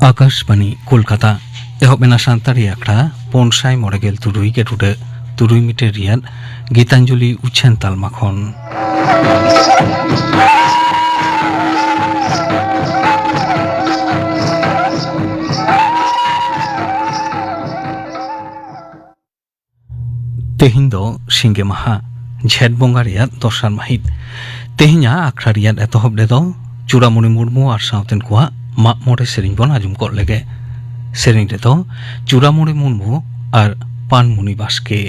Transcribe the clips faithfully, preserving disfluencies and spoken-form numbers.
ᱟᱠᱟᱥᱵᱟᱬᱤ ᱠᱳᱞᱠᱟᱛᱟ᱾ ᱮᱦᱚᱵ ᱮᱱᱟ ᱥᱟᱱᱛᱟᱲᱤ ᱟᱠᱷᱲᱟ ᱯᱩᱱ ᱥᱟᱭ ᱢᱚᱬᱮ ᱜᱮᱞ ᱛᱩᱨᱩᱭ ᱜᱮᱰᱩᱰᱟᱹ ᱛᱩᱨᱩᱭ ᱢᱤᱴᱟᱨ ᱨᱮᱭᱟᱜ ᱜᱤᱛᱟᱧᱡᱚᱞᱤ ᱩᱪᱷᱟᱹᱱ ᱛᱟᱞᱢᱟ ᱠᱷᱚᱱ᱾ ᱛᱮᱦᱮᱧ ᱫᱚ ᱥᱤᱸᱜᱮ ᱢᱟᱦᱟ, ᱡᱷᱮᱸᱴ ᱵᱚᱸᱜᱟ ᱨᱮᱭᱟᱜ ᱫᱚᱥᱟᱨ ᱢᱟᱹᱦᱤᱛ᱾ ᱛᱮᱦᱮᱧᱟᱜ ᱟᱠᱷᱲᱟ ᱨᱮᱭᱟᱜ ᱮᱛᱚᱦᱚᱵ ᱨᱮᱫᱚ ᱪᱩᱲᱟᱢᱩᱱᱤ ᱢᱩᱨᱢᱩ ᱟᱨ ᱥᱟᱶᱛᱮᱱ ᱠᱚᱣᱟᱜ ᱢᱟᱜ ᱢᱚᱬᱮ ᱥᱮᱨᱮᱧ ᱵᱚᱱ ᱟᱸᱡᱚᱢ ᱠᱚᱜ ᱞᱮᱜᱮ᱾ ᱥᱮᱨᱮᱧ ᱨᱮᱫᱚ ᱪᱩᱲᱟᱢᱩᱱᱤ ᱢᱩᱨᱢᱩ ᱟᱨ ᱯᱟᱱᱢᱩᱱᱤ ᱵᱟᱥᱠᱮ᱾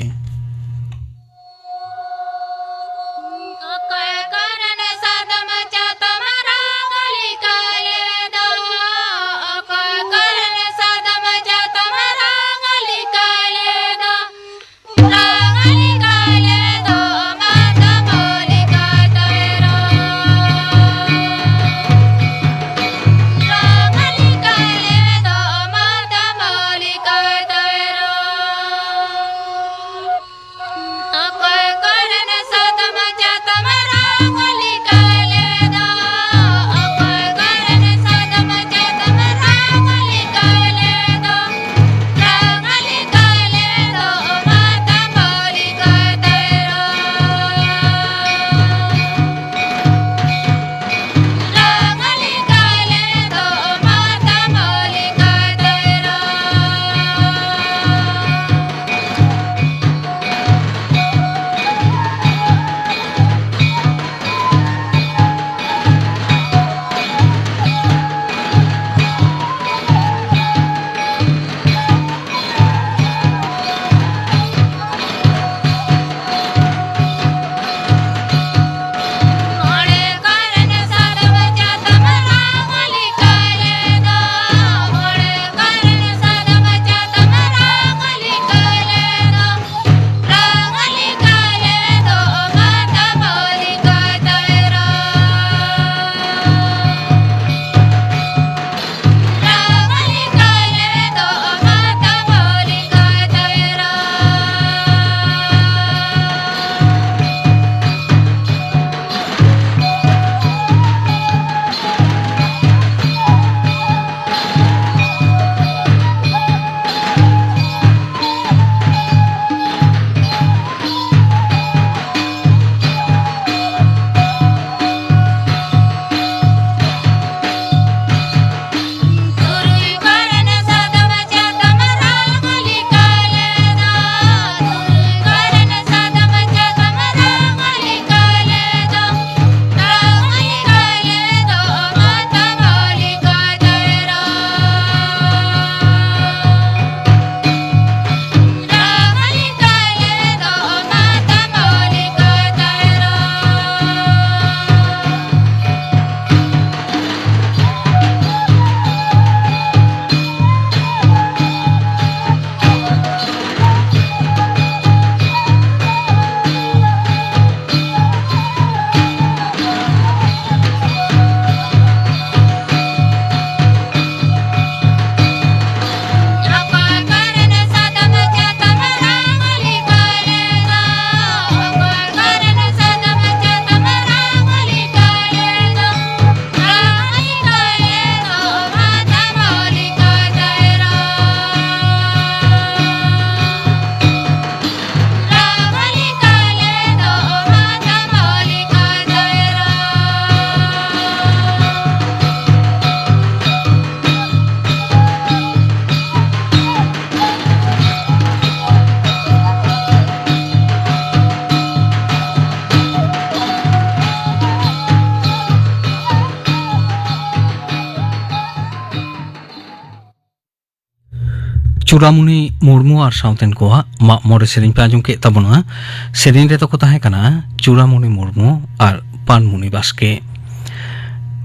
ᱪᱩᱲᱟᱢᱩᱱᱤ ᱢᱩᱨᱢᱩ ᱟᱨ ᱥᱟᱶᱛᱮᱱ ᱠᱚᱣᱟᱜ ᱢᱟᱜ ᱢᱚᱬᱮ ᱥᱮᱨᱮᱧ ᱯᱮ ᱟᱸᱡᱚᱢ ᱠᱮᱫ ᱛᱟᱵᱚᱱᱟ᱾ ᱥᱮᱨᱮᱧ ᱨᱮᱫᱚ ᱠᱚ ᱛᱟᱦᱮᱸ ᱠᱟᱱᱟ ᱪᱩᱲᱟᱢᱩᱱᱤ ᱢᱩᱨᱢᱩ ᱟᱨ ᱯᱟᱱᱢᱩᱱᱤ ᱵᱟᱥᱠᱮ᱾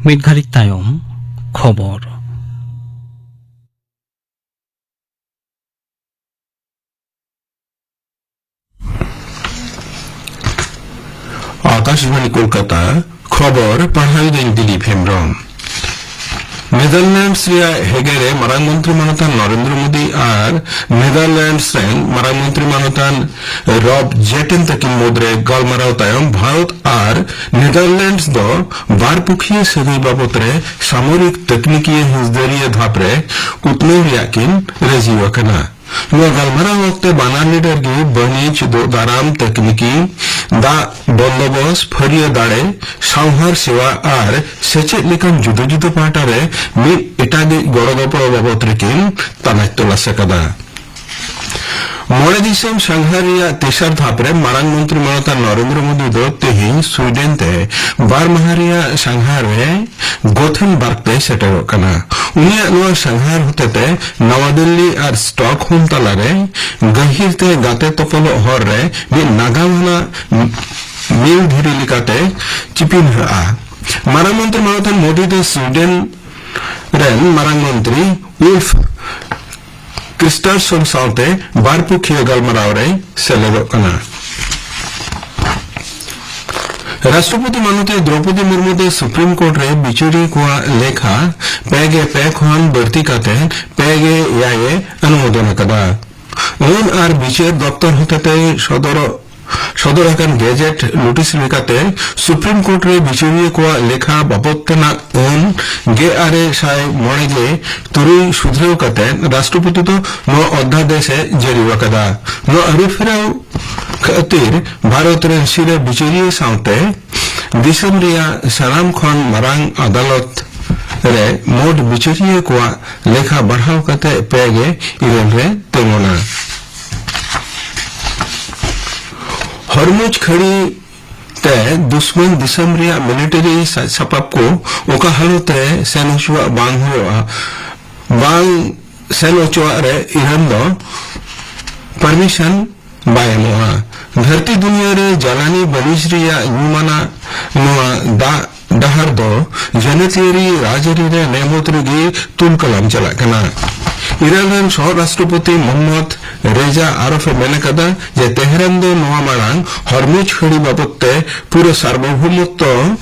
ᱢᱤᱫ ᱜᱷᱟᱹᱲᱤᱡ ᱛᱟᱭᱚᱢ ᱠᱷᱚᱵᱚᱨ᱾ ᱟᱠᱟᱥᱵᱟᱬᱤ ᱠᱳᱞᱠᱟᱛᱟ, ᱠᱷᱚᱵᱚᱨ ᱯᱟᱲᱦᱟᱣᱤᱫᱟᱹᱧ ᱫᱤᱞᱤᱯ ᱦᱮᱢᱵᱽᱨᱚᱢ᱾ ᱱᱮᱫᱟᱨᱞᱮᱱᱰᱥ ᱨᱮᱭᱟᱜ ᱦᱮᱜᱮ ᱨᱮ ᱢᱟᱨᱟᱝ ᱢᱚᱱᱛᱨᱤ ᱢᱟᱱᱚᱛᱟᱱ ᱱᱚᱨᱮᱱᱫᱨᱚ ᱢᱳᱫᱤ ᱟᱨ ᱱᱮᱫᱟᱨᱞᱮᱱᱰᱥ ᱨᱮᱱ ᱢᱟᱨᱟᱝ ᱢᱚᱱᱛᱨᱤ ᱢᱟᱱᱚᱛᱟᱱ ᱨᱚᱵ ᱡᱮᱴᱮᱱ ᱛᱟᱹᱠᱤᱱ ᱢᱩᱫᱽᱨᱮ ᱜᱟᱞᱢᱟᱨᱟᱣ ᱛᱟᱭᱚᱢ ᱵᱷᱟᱨᱚᱛ ᱟᱨ ᱱᱮᱫᱟᱨᱞᱮᱱᱰᱥ ᱫᱚ ᱵᱟᱨ ᱯᱩᱠᱷᱤᱭᱟᱹ ᱥᱟᱹᱜᱟᱹᱭ ᱵᱟᱵᱚᱛ ᱨᱮ ᱥᱟᱢᱚᱨᱤᱠ ᱛᱟᱹᱠᱱᱤᱠᱤᱭᱟᱹ ᱦᱤᱥᱫᱟᱹᱨᱤᱭᱟᱹ ᱫᱷᱟᱯ ᱨᱮ ᱩᱛᱱᱟᱹᱣ ᱨᱮᱭᱟᱜ ᱠᱤᱱ ᱨᱟᱹᱡᱤ ᱟᱠᱟᱱᱟ᱾ ᱱᱚᱣᱟ ᱜᱟᱞᱢᱟᱨᱟᱣ ᱚᱠᱛᱮ ᱵᱟᱱᱟᱨ ᱞᱤᱰᱟᱨ ᱜᱮ ᱵᱟᱹᱱᱤᱡᱽ, ᱫᱚ ᱫᱟᱨᱟᱢ, ᱛᱟᱹᱠᱱᱤᱠᱤ, ᱫᱟᱜ ᱵᱚᱱᱫᱚᱵᱚᱥ, ᱯᱷᱟᱹᱨᱭᱟᱹ ᱫᱟᱲᱮ, ᱥᱟᱶᱦᱟᱨ ᱥᱮᱣᱟ ᱟᱨ ᱥᱮᱪᱮᱫ ᱞᱮᱠᱟᱱ ᱡᱩᱫᱟᱹ ᱡᱩᱫᱟᱹ ᱯᱟᱦᱴᱟ ᱨᱮ ᱢᱤᱫ ᱮᱴᱟᱜᱤᱡ ᱜᱚᱲᱚ ᱜᱚᱯᱚᱲᱚ ᱵᱟᱵᱚᱛ ᱨᱮᱠᱤᱱ ᱛᱟᱱᱟᱪ ᱛᱚᱞᱟᱥ ᱟᱠᱟᱫᱟ᱾ ᱢᱚᱬᱮ ᱫᱤᱥᱚᱢ ᱥᱟᱸᱜᱷᱟᱨ ᱨᱮᱭᱟᱜ ᱛᱮᱥᱟᱨ ᱫᱷᱟᱯ ᱨᱮ ᱢᱟᱨᱟᱝ ᱢᱚᱱᱛᱨᱤ ᱢᱟᱱᱚᱛᱟᱱ ᱱᱚᱨᱮᱱᱫᱨᱚ ᱢᱳᱫᱤ ᱫᱚ ᱛᱮᱦᱮᱧ ᱥᱩᱭᱰᱮᱱ ᱛᱮ ᱵᱟᱨ ᱢᱟᱦᱟ ᱨᱮᱭᱟᱜ ᱥᱟᱸᱜᱷᱟᱨ ᱨᱮ ᱜᱳᱛᱷᱮᱱᱵᱟᱨᱜᱽ ᱛᱮ ᱥᱮᱴᱮᱨᱚᱜ ᱠᱟᱱᱟ᱾ ᱩᱱᱤᱭᱟᱜ ᱱᱚᱣᱟ ᱥᱟᱸᱜᱷᱟᱨ ᱦᱚᱛᱮᱛᱮ ᱱᱟᱣᱟ ᱫᱤᱞᱞᱤ ᱟᱨ ᱥᱴᱚᱠᱦᱳᱢ ᱛᱟᱞᱟᱨᱮ ᱜᱟᱹᱦᱤᱨ ᱛᱮ ᱜᱟᱛᱮ ᱛᱚᱯᱚᱞᱚᱜ ᱦᱚᱨ ᱨᱮ ᱢᱤᱫ ᱱᱟᱜᱟᱢ ᱟᱱᱟᱜ ᱢᱤᱞ ᱫᱷᱤᱨᱤ ᱞᱮᱠᱟᱛᱮ ᱪᱤᱯᱤᱱᱦᱟᱹᱜᱼᱟ᱾ ᱢᱟᱨᱟᱝ ᱢᱚᱱᱛᱨᱤ ᱢᱟᱱᱚᱛᱟᱱ ᱢᱳᱫᱤ ᱫᱚ ᱥᱩᱭᱰᱮᱱ ᱨᱮᱱ ᱢᱟᱨᱟᱝ ᱢᱚᱱᱛᱨᱤ ᱩᱞᱯᱷ ᱠᱨᱤᱥᱴᱟᱨᱥᱚᱱ ᱥᱟᱶᱛᱮ ᱵᱟᱨ ᱯᱩᱠᱷᱤᱭᱟᱹ ᱜᱟᱞᱢᱟᱨᱟᱣ ᱨᱮᱭ ᱥᱮᱞᱮᱫᱚᱜ ᱠᱟᱱᱟ᱾ ᱨᱟᱥᱴᱨᱚᱯᱚᱛᱤ ᱢᱟᱱᱚᱛᱤᱭᱟᱹ ᱫᱨᱚᱣᱯᱚᱫᱤ ᱢᱩᱨᱢᱩ ᱫᱚ ᱥᱩᱯᱨᱤᱢ ᱠᱳᱨᱴ ᱨᱮ ᱵᱤᱪᱟᱹᱨᱤᱭᱟᱹ ᱠᱚᱣᱟᱜ ᱞᱮᱠᱷᱟ ᱯᱮ ᱜᱮ ᱯᱮ ᱠᱷᱚᱱ ᱵᱟᱹᱲᱛᱤ ᱠᱟᱛᱮ ᱯᱮ ᱜᱮ ᱮᱭᱟᱭ ᱮ ᱚᱱᱩᱢᱳᱫᱚᱱ ᱟᱠᱟᱫᱟ᱾ ᱟᱹᱱ ᱟᱨ ᱵᱤᱪᱟᱹᱨ ᱫᱚᱯᱛᱚᱨ ᱦᱚᱛᱮᱛᱮ ᱥᱚᱫᱚᱨᱚᱜ, ᱥᱚᱫᱚᱨ ᱟᱠᱟᱱ ᱜᱮᱡᱮᱴ ᱱᱳᱴᱤᱥ ᱞᱮᱠᱟᱛᱮ ᱥᱩᱯᱨᱤᱢ ᱠᱳᱨᱴ ᱨᱮ ᱵᱤᱪᱟᱹᱨᱤᱭᱟᱹ ᱠᱚᱣᱟᱜ ᱞᱮᱠᱷᱟ ᱵᱟᱵᱚᱫ ᱛᱮᱱᱟᱜ ᱟᱹᱱ ᱜᱮᱞ ᱟᱨᱮ ᱥᱟᱭ ᱢᱚᱬᱮ ᱜᱮ ᱛᱩᱨᱩᱭ ᱥᱩᱫᱷᱨᱟᱹᱣ ᱠᱟᱛᱮ ᱨᱟᱥᱴᱨᱚᱯᱚᱛᱤ ᱫᱚ ᱱᱚᱣᱟ ᱚᱫᱽᱫᱷᱟᱫᱮᱥ ᱮ ᱡᱟᱹᱨᱤ ᱟᱠᱟᱫᱟ᱾ ᱱᱚᱣᱟ ᱟᱹᱨᱩᱯᱷᱮᱨᱟᱣ ᱠᱷᱟᱹᱛᱤᱨ ᱵᱷᱟᱨᱚᱛ ᱨᱮᱱ ᱥᱤᱨᱟᱹ ᱵᱤᱪᱟᱹᱨᱤᱭᱟᱹ ᱥᱟᱶᱛᱮ ᱫᱤᱥᱚᱢ ᱨᱮᱭᱟᱜ ᱥᱟᱱᱟᱢ ᱠᱷᱚᱱ ᱢᱟᱨᱟᱝ ᱟᱫᱟᱞᱚᱛ ᱨᱮ ᱢᱳᱴ ᱵᱤᱪᱟᱹᱨᱤᱭᱟᱹ ᱠᱚᱣᱟᱜ ᱞᱮᱠᱷᱟ ᱵᱟᱲᱦᱟᱣ ᱠᱟᱛᱮ ᱯᱮ ᱜᱮ ᱤᱨᱟᱹᱞ ᱨᱮ ᱛᱤᱸᱜᱩᱱᱟ᱾ ᱦᱚᱨᱢᱩᱡᱽ ᱠᱷᱟᱹᱲᱤ ᱛᱮ ᱫᱩᱥᱢᱟᱱ ᱫᱤᱥᱚᱢ ᱨᱮᱭᱟᱜ ᱢᱤᱞᱤᱴᱟᱨᱤ ᱥᱟᱡᱽ ᱥᱟᱯᱟᱵ ᱠᱚ ᱚᱠᱟ ᱦᱟᱞᱚᱛ ᱨᱮ ᱥᱮᱱ ᱦᱚᱪᱚᱣᱟᱜ ᱵᱟᱝ ᱦᱩᱭᱩᱜᱼᱟ, ᱵᱟᱝ ᱥᱮᱱ ᱚᱪᱚᱣᱟᱜ ᱨᱮ ᱤᱨᱟᱱ ᱫᱚ ᱯᱟᱨᱢᱤᱥᱚᱱ ᱵᱟᱭ ᱮᱢᱚᱜᱼᱟ᱾ ᱫᱷᱟᱹᱨᱛᱤ ᱫᱩᱱᱤᱭᱟᱹ ᱨᱮ ᱡᱟᱞᱟᱱᱤ ᱵᱟᱹᱱᱤᱡᱽ ᱨᱮᱭᱟᱜ ᱧᱩᱢᱟᱱᱟᱜ ᱱᱚᱣᱟ ᱫᱟᱜ ᱰᱟᱦᱟᱨ ᱫᱚ ᱡᱟᱹᱱᱟᱹᱛᱤᱭᱟᱹᱨᱤ ᱨᱟᱡᱽᱟᱹᱨᱤ ᱨᱮ ᱱᱮᱢᱚᱛ ᱨᱮᱜᱮ ᱛᱩᱞ ᱠᱟᱞᱟᱢ ᱪᱟᱞᱟᱜ ᱠᱟᱱᱟ᱾ ᱤᱨᱟᱱ ᱨᱮᱱ ᱥᱚᱦᱚ ᱨᱟᱥᱴᱨᱚᱯᱚᱛᱤ ᱢᱚᱦᱚᱢᱢᱚᱫ ᱨᱮᱡᱟ ᱟᱨᱚᱯᱷ ᱮ ᱢᱮᱱ ᱟᱠᱟᱫᱟ ᱡᱮ ᱛᱮᱦᱨᱟᱱ ᱫᱚ ᱱᱚᱣᱟ ᱢᱟᱲᱟᱝ ᱦᱚᱨᱢᱩᱡᱽ ᱠᱷᱟᱹᱲᱤ ᱵᱟᱵᱚᱫ ᱛᱮ ᱯᱩᱨᱟᱹ ᱥᱟᱨᱵᱚᱵᱷᱳᱢᱚᱛᱛᱚ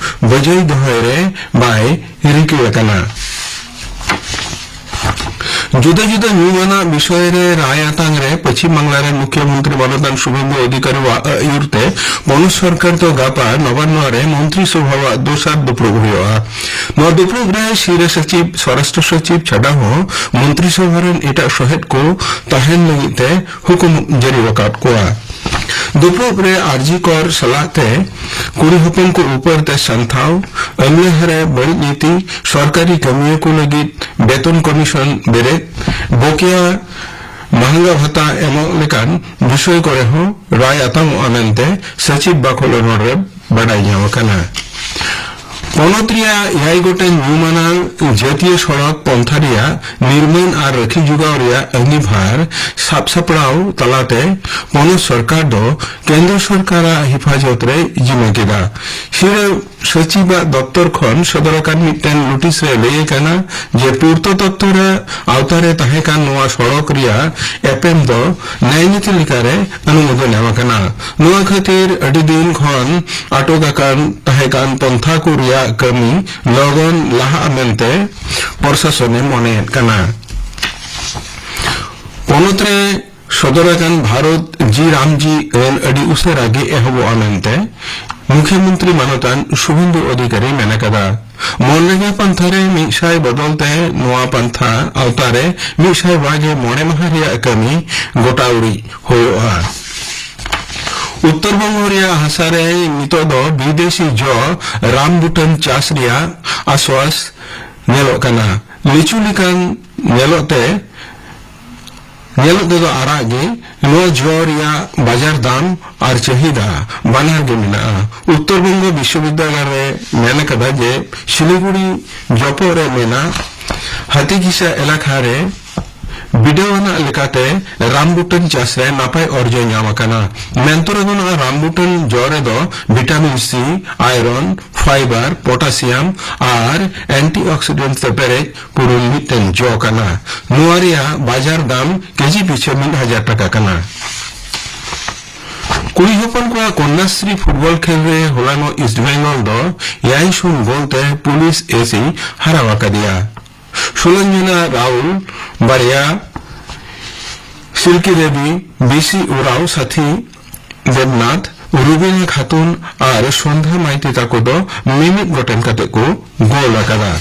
ᱵᱟᱹᱡᱟᱹᱭ ᱫᱚᱦᱚᱭ ᱨᱮ ᱵᱟᱭ ᱨᱤᱠᱟᱹ ᱟᱠᱟᱱᱟ᱾ ᱡᱩᱫᱟᱹ ᱡᱩᱫᱟᱹ ᱧᱩᱢᱟᱱᱟᱜ ᱵᱤᱥᱚᱭ ᱨᱮ ᱨᱟᱭ ᱟᱛᱟᱝ ᱨᱮ ᱯᱚᱪᱷᱤᱢ ᱵᱟᱝᱞᱟ ᱨᱮᱱ ᱢᱩᱠᱷᱭᱟᱹ ᱢᱚᱱᱛᱨᱤ ᱢᱟᱱᱚᱛᱟᱱ ᱥᱩᱵᱷᱮᱱᱫᱩ ᱚᱫᱷᱤᱠᱟᱨᱤᱣᱟᱜ ᱟᱹᱭᱩᱨ ᱛᱮ ᱯᱚᱱᱚᱛ ᱥᱚᱨᱠᱟᱨ ᱫᱚ ᱜᱟᱯᱟ ᱱᱚᱵᱟᱱᱱᱚ ᱨᱮ ᱢᱚᱱᱛᱨᱤ ᱥᱚᱵᱷᱟᱣᱟᱜ ᱫᱚᱥᱟᱨ ᱫᱩᱯᱲᱩᱵ ᱦᱩᱭᱩᱜᱼᱟ᱾ ᱱᱚᱣᱟ ᱫᱩᱯᱲᱩᱵ ᱨᱮ ᱥᱤᱨᱟᱹ ᱥᱚᱪᱤᱵᱽ, ᱥᱚᱨᱟᱥᱴᱨᱚ ᱥᱚᱪᱤᱵᱽ ᱪᱷᱟᱰᱟ ᱦᱚᱸ ᱢᱚᱱᱛᱨᱤ ᱥᱚᱵᱷᱟ ᱨᱮᱱ ᱮᱴᱟᱜ ᱥᱚᱦᱮᱫ ᱠᱚ ᱛᱟᱦᱮᱱ ᱞᱟᱹᱜᱤᱫ ᱛᱮ ᱦᱩᱠᱩᱢ ᱡᱟᱹᱨᱤ ᱟᱠᱟᱫ ᱠᱚᱣᱟ᱾ ᱫᱩᱯᱲᱩᱵ ᱨᱮ ᱟᱨᱡᱤ ᱠᱚᱨ ᱥᱟᱞᱟᱜ ᱛᱮ ᱠᱩᱲᱤ ᱦᱚᱯᱚᱱ ᱠᱚ ᱩᱯᱟᱹᱨ ᱛᱮ ᱥᱟᱱᱛᱷᱟᱣ, ᱟᱹᱢᱞᱟᱹᱦᱟ ᱨᱮ ᱵᱟᱹᱲᱤᱡ ᱱᱤᱛᱤ, ᱥᱚᱨᱠᱟᱨᱤ ᱠᱟᱹᱢᱤᱭᱟᱹ ᱠᱚ ᱞᱟᱹᱜᱤᱫ ᱵᱮᱛᱚᱱ ᱠᱚᱢᱤᱥᱚᱱ ᱵᱮᱨᱮᱫ, ᱵᱚᱠᱮᱭᱟ ᱢᱟᱦᱟᱝᱜᱟ ᱵᱷᱟᱛᱟ ᱮᱢᱚᱜ ᱞᱮᱠᱟᱱ ᱵᱤᱥᱚᱭ ᱠᱚᱨᱮ ᱦᱚᱸ ᱨᱟᱭ ᱟᱛᱟᱝᱚᱜᱼᱟ ᱢᱮᱱᱛᱮ ᱥᱚᱪᱤᱵᱽ ᱵᱟᱠᱷᱳᱞ ᱚᱱᱚᱲ ᱨᱮ ᱵᱟᱰᱟᱭ ᱧᱟᱢ ᱟᱠᱟᱱᱟ᱾ ᱯᱚᱱᱚᱛ ᱨᱮᱭᱟᱜ ᱮᱭᱟᱭ ᱜᱚᱴᱟᱝ ᱧᱩᱢᱟᱱᱟᱜ ᱡᱟᱹᱛᱤᱭᱟᱹ ᱥᱚᱲᱚᱠ ᱯᱚᱱᱛᱷᱟ ᱨᱮᱭᱟᱜ ᱱᱤᱨᱢᱟᱹᱱ ᱟᱨ ᱨᱟᱹᱠᱷᱤ ᱡᱚᱜᱟᱣ ᱨᱮᱭᱟᱜ ᱟᱹᱜᱤᱵᱷᱟᱨ ᱥᱟᱵ ᱥᱟᱯᱲᱟᱣ ᱛᱟᱞᱟᱛᱮ ᱯᱚᱱᱚᱛ ᱥᱚᱨᱠᱟᱨ ᱫᱚ ᱠᱮᱱᱫᱨᱚ ᱥᱚᱨᱠᱟᱨᱟᱜ ᱦᱮᱯᱷᱟᱡᱚᱛ ᱨᱮ ᱡᱤᱢᱟᱹ ᱠᱮᱫᱟ᱾ ᱥᱤᱨᱟᱹ ᱥᱚᱪᱤᱵᱟᱜ ᱫᱚᱯᱛᱚᱨ ᱠᱷᱚᱱ ᱥᱚᱫᱚᱨ ᱟᱠᱟᱱ ᱢᱤᱫᱴᱮᱱ ᱱᱳᱴᱤᱥ ᱨᱮ ᱞᱟᱹᱭ ᱟᱠᱟᱱᱟ ᱡᱮ ᱯᱩᱨᱛᱚ ᱫᱚᱯᱛᱚᱨ ᱟᱜ ᱟᱣᱛᱟ ᱨᱮ ᱛᱟᱦᱮᱸ ᱠᱟᱱ ᱱᱚᱣᱟ ᱥᱚᱲᱚᱠ ᱨᱮᱭᱟᱜ ᱮᱯᱮᱢ ᱫᱚ ᱱᱟᱭᱱᱤᱛᱤ ᱞᱮᱠᱟᱨᱮ ᱚᱱᱩᱢᱳᱫᱚᱱ ᱧᱟᱢ ᱟᱠᱟᱱᱟ᱾ ᱱᱚᱣᱟ ᱠᱷᱟᱹᱛᱤᱨ ᱟᱹᱰᱤ ᱫᱤᱱ ᱠᱷᱚᱱ ᱟᱴᱚᱠ ᱟᱠᱟᱱ ᱛᱟᱦᱮᱸ ᱠᱟᱱ ᱯᱚᱱᱛᱷᱟ ᱠᱚ ᱨᱮᱭᱟᱜ ᱠᱟᱹᱢᱤ ᱞᱚᱜᱚᱱ ᱞᱟᱦᱟᱜᱼᱟ ᱢᱮᱱᱛᱮ ᱯᱨᱚᱥᱟᱥᱚᱱᱮ ᱢᱚᱱᱮᱭᱮᱫ ᱠᱟᱱᱟ᱾ ᱯᱚᱱᱚᱛ ᱨᱮ ᱥᱚᱫᱚᱨ ᱟᱠᱟᱱ ᱵᱷᱟᱨᱚᱛ ᱡᱤ ᱨᱟᱢ ᱡᱤ ᱟᱹᱱ ᱟᱹᱰᱤ ᱩᱥᱟᱹᱨᱟ ᱜᱮ ᱮᱦᱚᱵᱚᱜᱼᱟ ᱢᱮᱱᱛᱮ ᱢᱩᱠᱷᱭᱟᱹ ᱢᱚᱱᱛᱨᱤ ᱢᱟᱱᱚᱛᱟᱱ ᱥᱩᱵᱷᱮᱱᱫᱩ ᱚᱫᱷᱤᱠᱟᱨᱤ ᱢᱮᱱ ᱟᱠᱟᱫᱟ᱾ ᱢᱚᱱᱨᱮᱜᱟ ᱯᱟᱱᱛᱷᱟ ᱨᱮ ᱢᱤᱫ ᱥᱟᱭ ᱵᱚᱫᱚᱞ ᱛᱮ ᱱᱚᱣᱟ ᱯᱟᱱᱛᱷᱟ ᱟᱣᱛᱟ ᱨᱮ ᱢᱤᱫ ᱥᱟᱭ ᱵᱟᱜᱮ ᱢᱚᱬᱮ ᱢᱟᱦᱟ ᱨᱮᱭᱟᱜ ᱠᱟᱹᱢᱤ ᱜᱚᱴᱟ ᱩᱰᱤᱡ ᱦᱩᱭᱩᱜᱼᱟ᱾ ᱩᱛᱛᱚᱨ ᱵᱚᱝᱜᱚ ᱨᱮᱭᱟᱜ ᱦᱟᱥᱟ ᱨᱮ ᱱᱤᱛᱚᱜ ᱫᱚ ᱵᱤᱫᱮᱥᱤ ᱡᱚ ᱨᱟᱢᱵᱩᱴᱟᱱ ᱪᱟᱥ ᱨᱮᱭᱟᱜ ᱟᱥᱣᱟᱥ ᱧᱮᱞᱚᱜ ᱠᱟᱱᱟ᱾ ᱞᱤᱪᱩ ᱞᱮᱠᱟᱱ ᱧᱮᱞᱚᱜ ᱛᱮ ᱧᱮᱞᱚᱜ ᱛᱮᱫᱚ ᱟᱨᱟᱜ ᱜᱮ, ᱱᱚᱣᱟ ᱡᱚ ᱨᱮᱭᱟᱜ ᱵᱟᱡᱟᱨ ᱫᱟᱢ ᱟᱨ ᱪᱟᱹᱦᱤᱫᱟ ᱵᱟᱱᱟᱨ ᱜᱮ ᱢᱮᱱᱟᱜᱼᱟ᱾ ᱩᱛᱛᱚᱨ ᱵᱚᱝᱜᱚ ᱵᱤᱥᱥᱚᱵᱤᱫᱽᱫᱟᱞᱚᱭ ᱨᱮ ᱢᱮᱱ ᱟᱠᱟᱫᱟ ᱡᱮ ᱥᱤᱞᱤᱜᱩᱲᱤ ᱡᱚᱯᱚᱜ ᱨᱮ ᱢᱮᱱᱟᱜ ᱦᱟᱛᱤᱜᱷᱤᱥᱟ ᱮᱞᱟᱠᱟ ᱨᱮ ᱵᱤᱰᱟᱹᱣ ᱟᱱᱟᱜ ᱞᱮᱠᱟᱛᱮ ᱨᱟᱢᱵᱩᱴᱟᱱ ᱪᱟᱥ ᱨᱮ ᱱᱟᱯᱟᱭ ᱚᱨᱡᱚ ᱧᱟᱢ ᱟᱠᱟᱱᱟ᱾ ᱢᱮᱱᱛᱚᱨᱟ ᱜᱟᱱᱚᱜᱼᱟ, ᱨᱟᱢᱵᱩᱴᱟᱱ ᱡᱚ ᱨᱮᱫᱚ ᱵᱷᱤᱴᱟᱢᱤᱱ ᱥᱤ, ᱟᱭᱨᱚᱱ, ᱯᱷᱟᱭᱵᱟᱨ, ᱯᱚᱴᱟᱥᱤᱭᱟᱢ ᱟᱨ ᱮᱱᱴᱤᱚᱠᱥᱤᱰᱮᱱᱴ ᱛᱮ ᱯᱮᱨᱮᱡ ᱯᱩᱨᱩᱱ ᱢᱤᱫᱴᱮᱱ ᱡᱚ ᱠᱟᱱᱟ᱾ ᱱᱚᱣᱟ ᱨᱮᱭᱟᱜ ᱵᱟᱡᱟᱨ ᱫᱟᱢ ᱠᱮᱡᱤ ᱯᱤᱪᱷᱟᱹ ᱢᱤᱫ ᱦᱟᱡᱟᱨ ᱴᱟᱠᱟ ᱠᱟᱱᱟ᱾ ᱠᱩᱲᱤ ᱦᱚᱯᱚᱱ ᱠᱚᱣᱟᱜ ᱠᱚᱱᱱᱟᱥᱨᱤ ᱯᱷᱩᱴᱵᱚᱞ ᱠᱷᱮᱞ ᱨᱮ ᱦᱚᱞᱟᱱᱚᱜ ᱤᱥᱴ ᱵᱮᱝᱜᱚᱞ ᱫᱚ ᱮᱭᱟᱭ ᱥᱩᱱ ᱜᱳᱞ ᱛᱮ ᱯᱩᱞᱤᱥ ᱮᱥ ᱮ ᱦᱟᱨᱟᱣ ᱟᱠᱟᱫᱮᱭᱟ᱾ ᱥᱩᱞᱚᱧᱡᱚᱱᱟ ᱨᱟᱣᱩᱞ ᱵᱟᱨᱭᱟ, ᱥᱤᱞᱠᱤ ᱫᱮᱵᱤ, ᱵᱤᱥᱤ ᱩᱨᱟᱣ, ᱥᱟᱛᱷᱤ ᱫᱮᱵᱽᱱᱟᱛᱷ, ᱨᱩᱵᱤᱱᱟ ᱠᱷᱟᱛᱩᱱ ᱟᱨ ᱥᱚᱱᱫᱷᱟ ᱢᱟᱭᱛᱤ ᱛᱟᱠᱚ ᱫᱚ ᱢᱤᱢᱤᱫ ᱜᱚᱴᱮᱱ ᱠᱟᱛᱮ ᱠᱚ ᱜᱳᱞ ᱟᱠᱟᱫᱟ᱾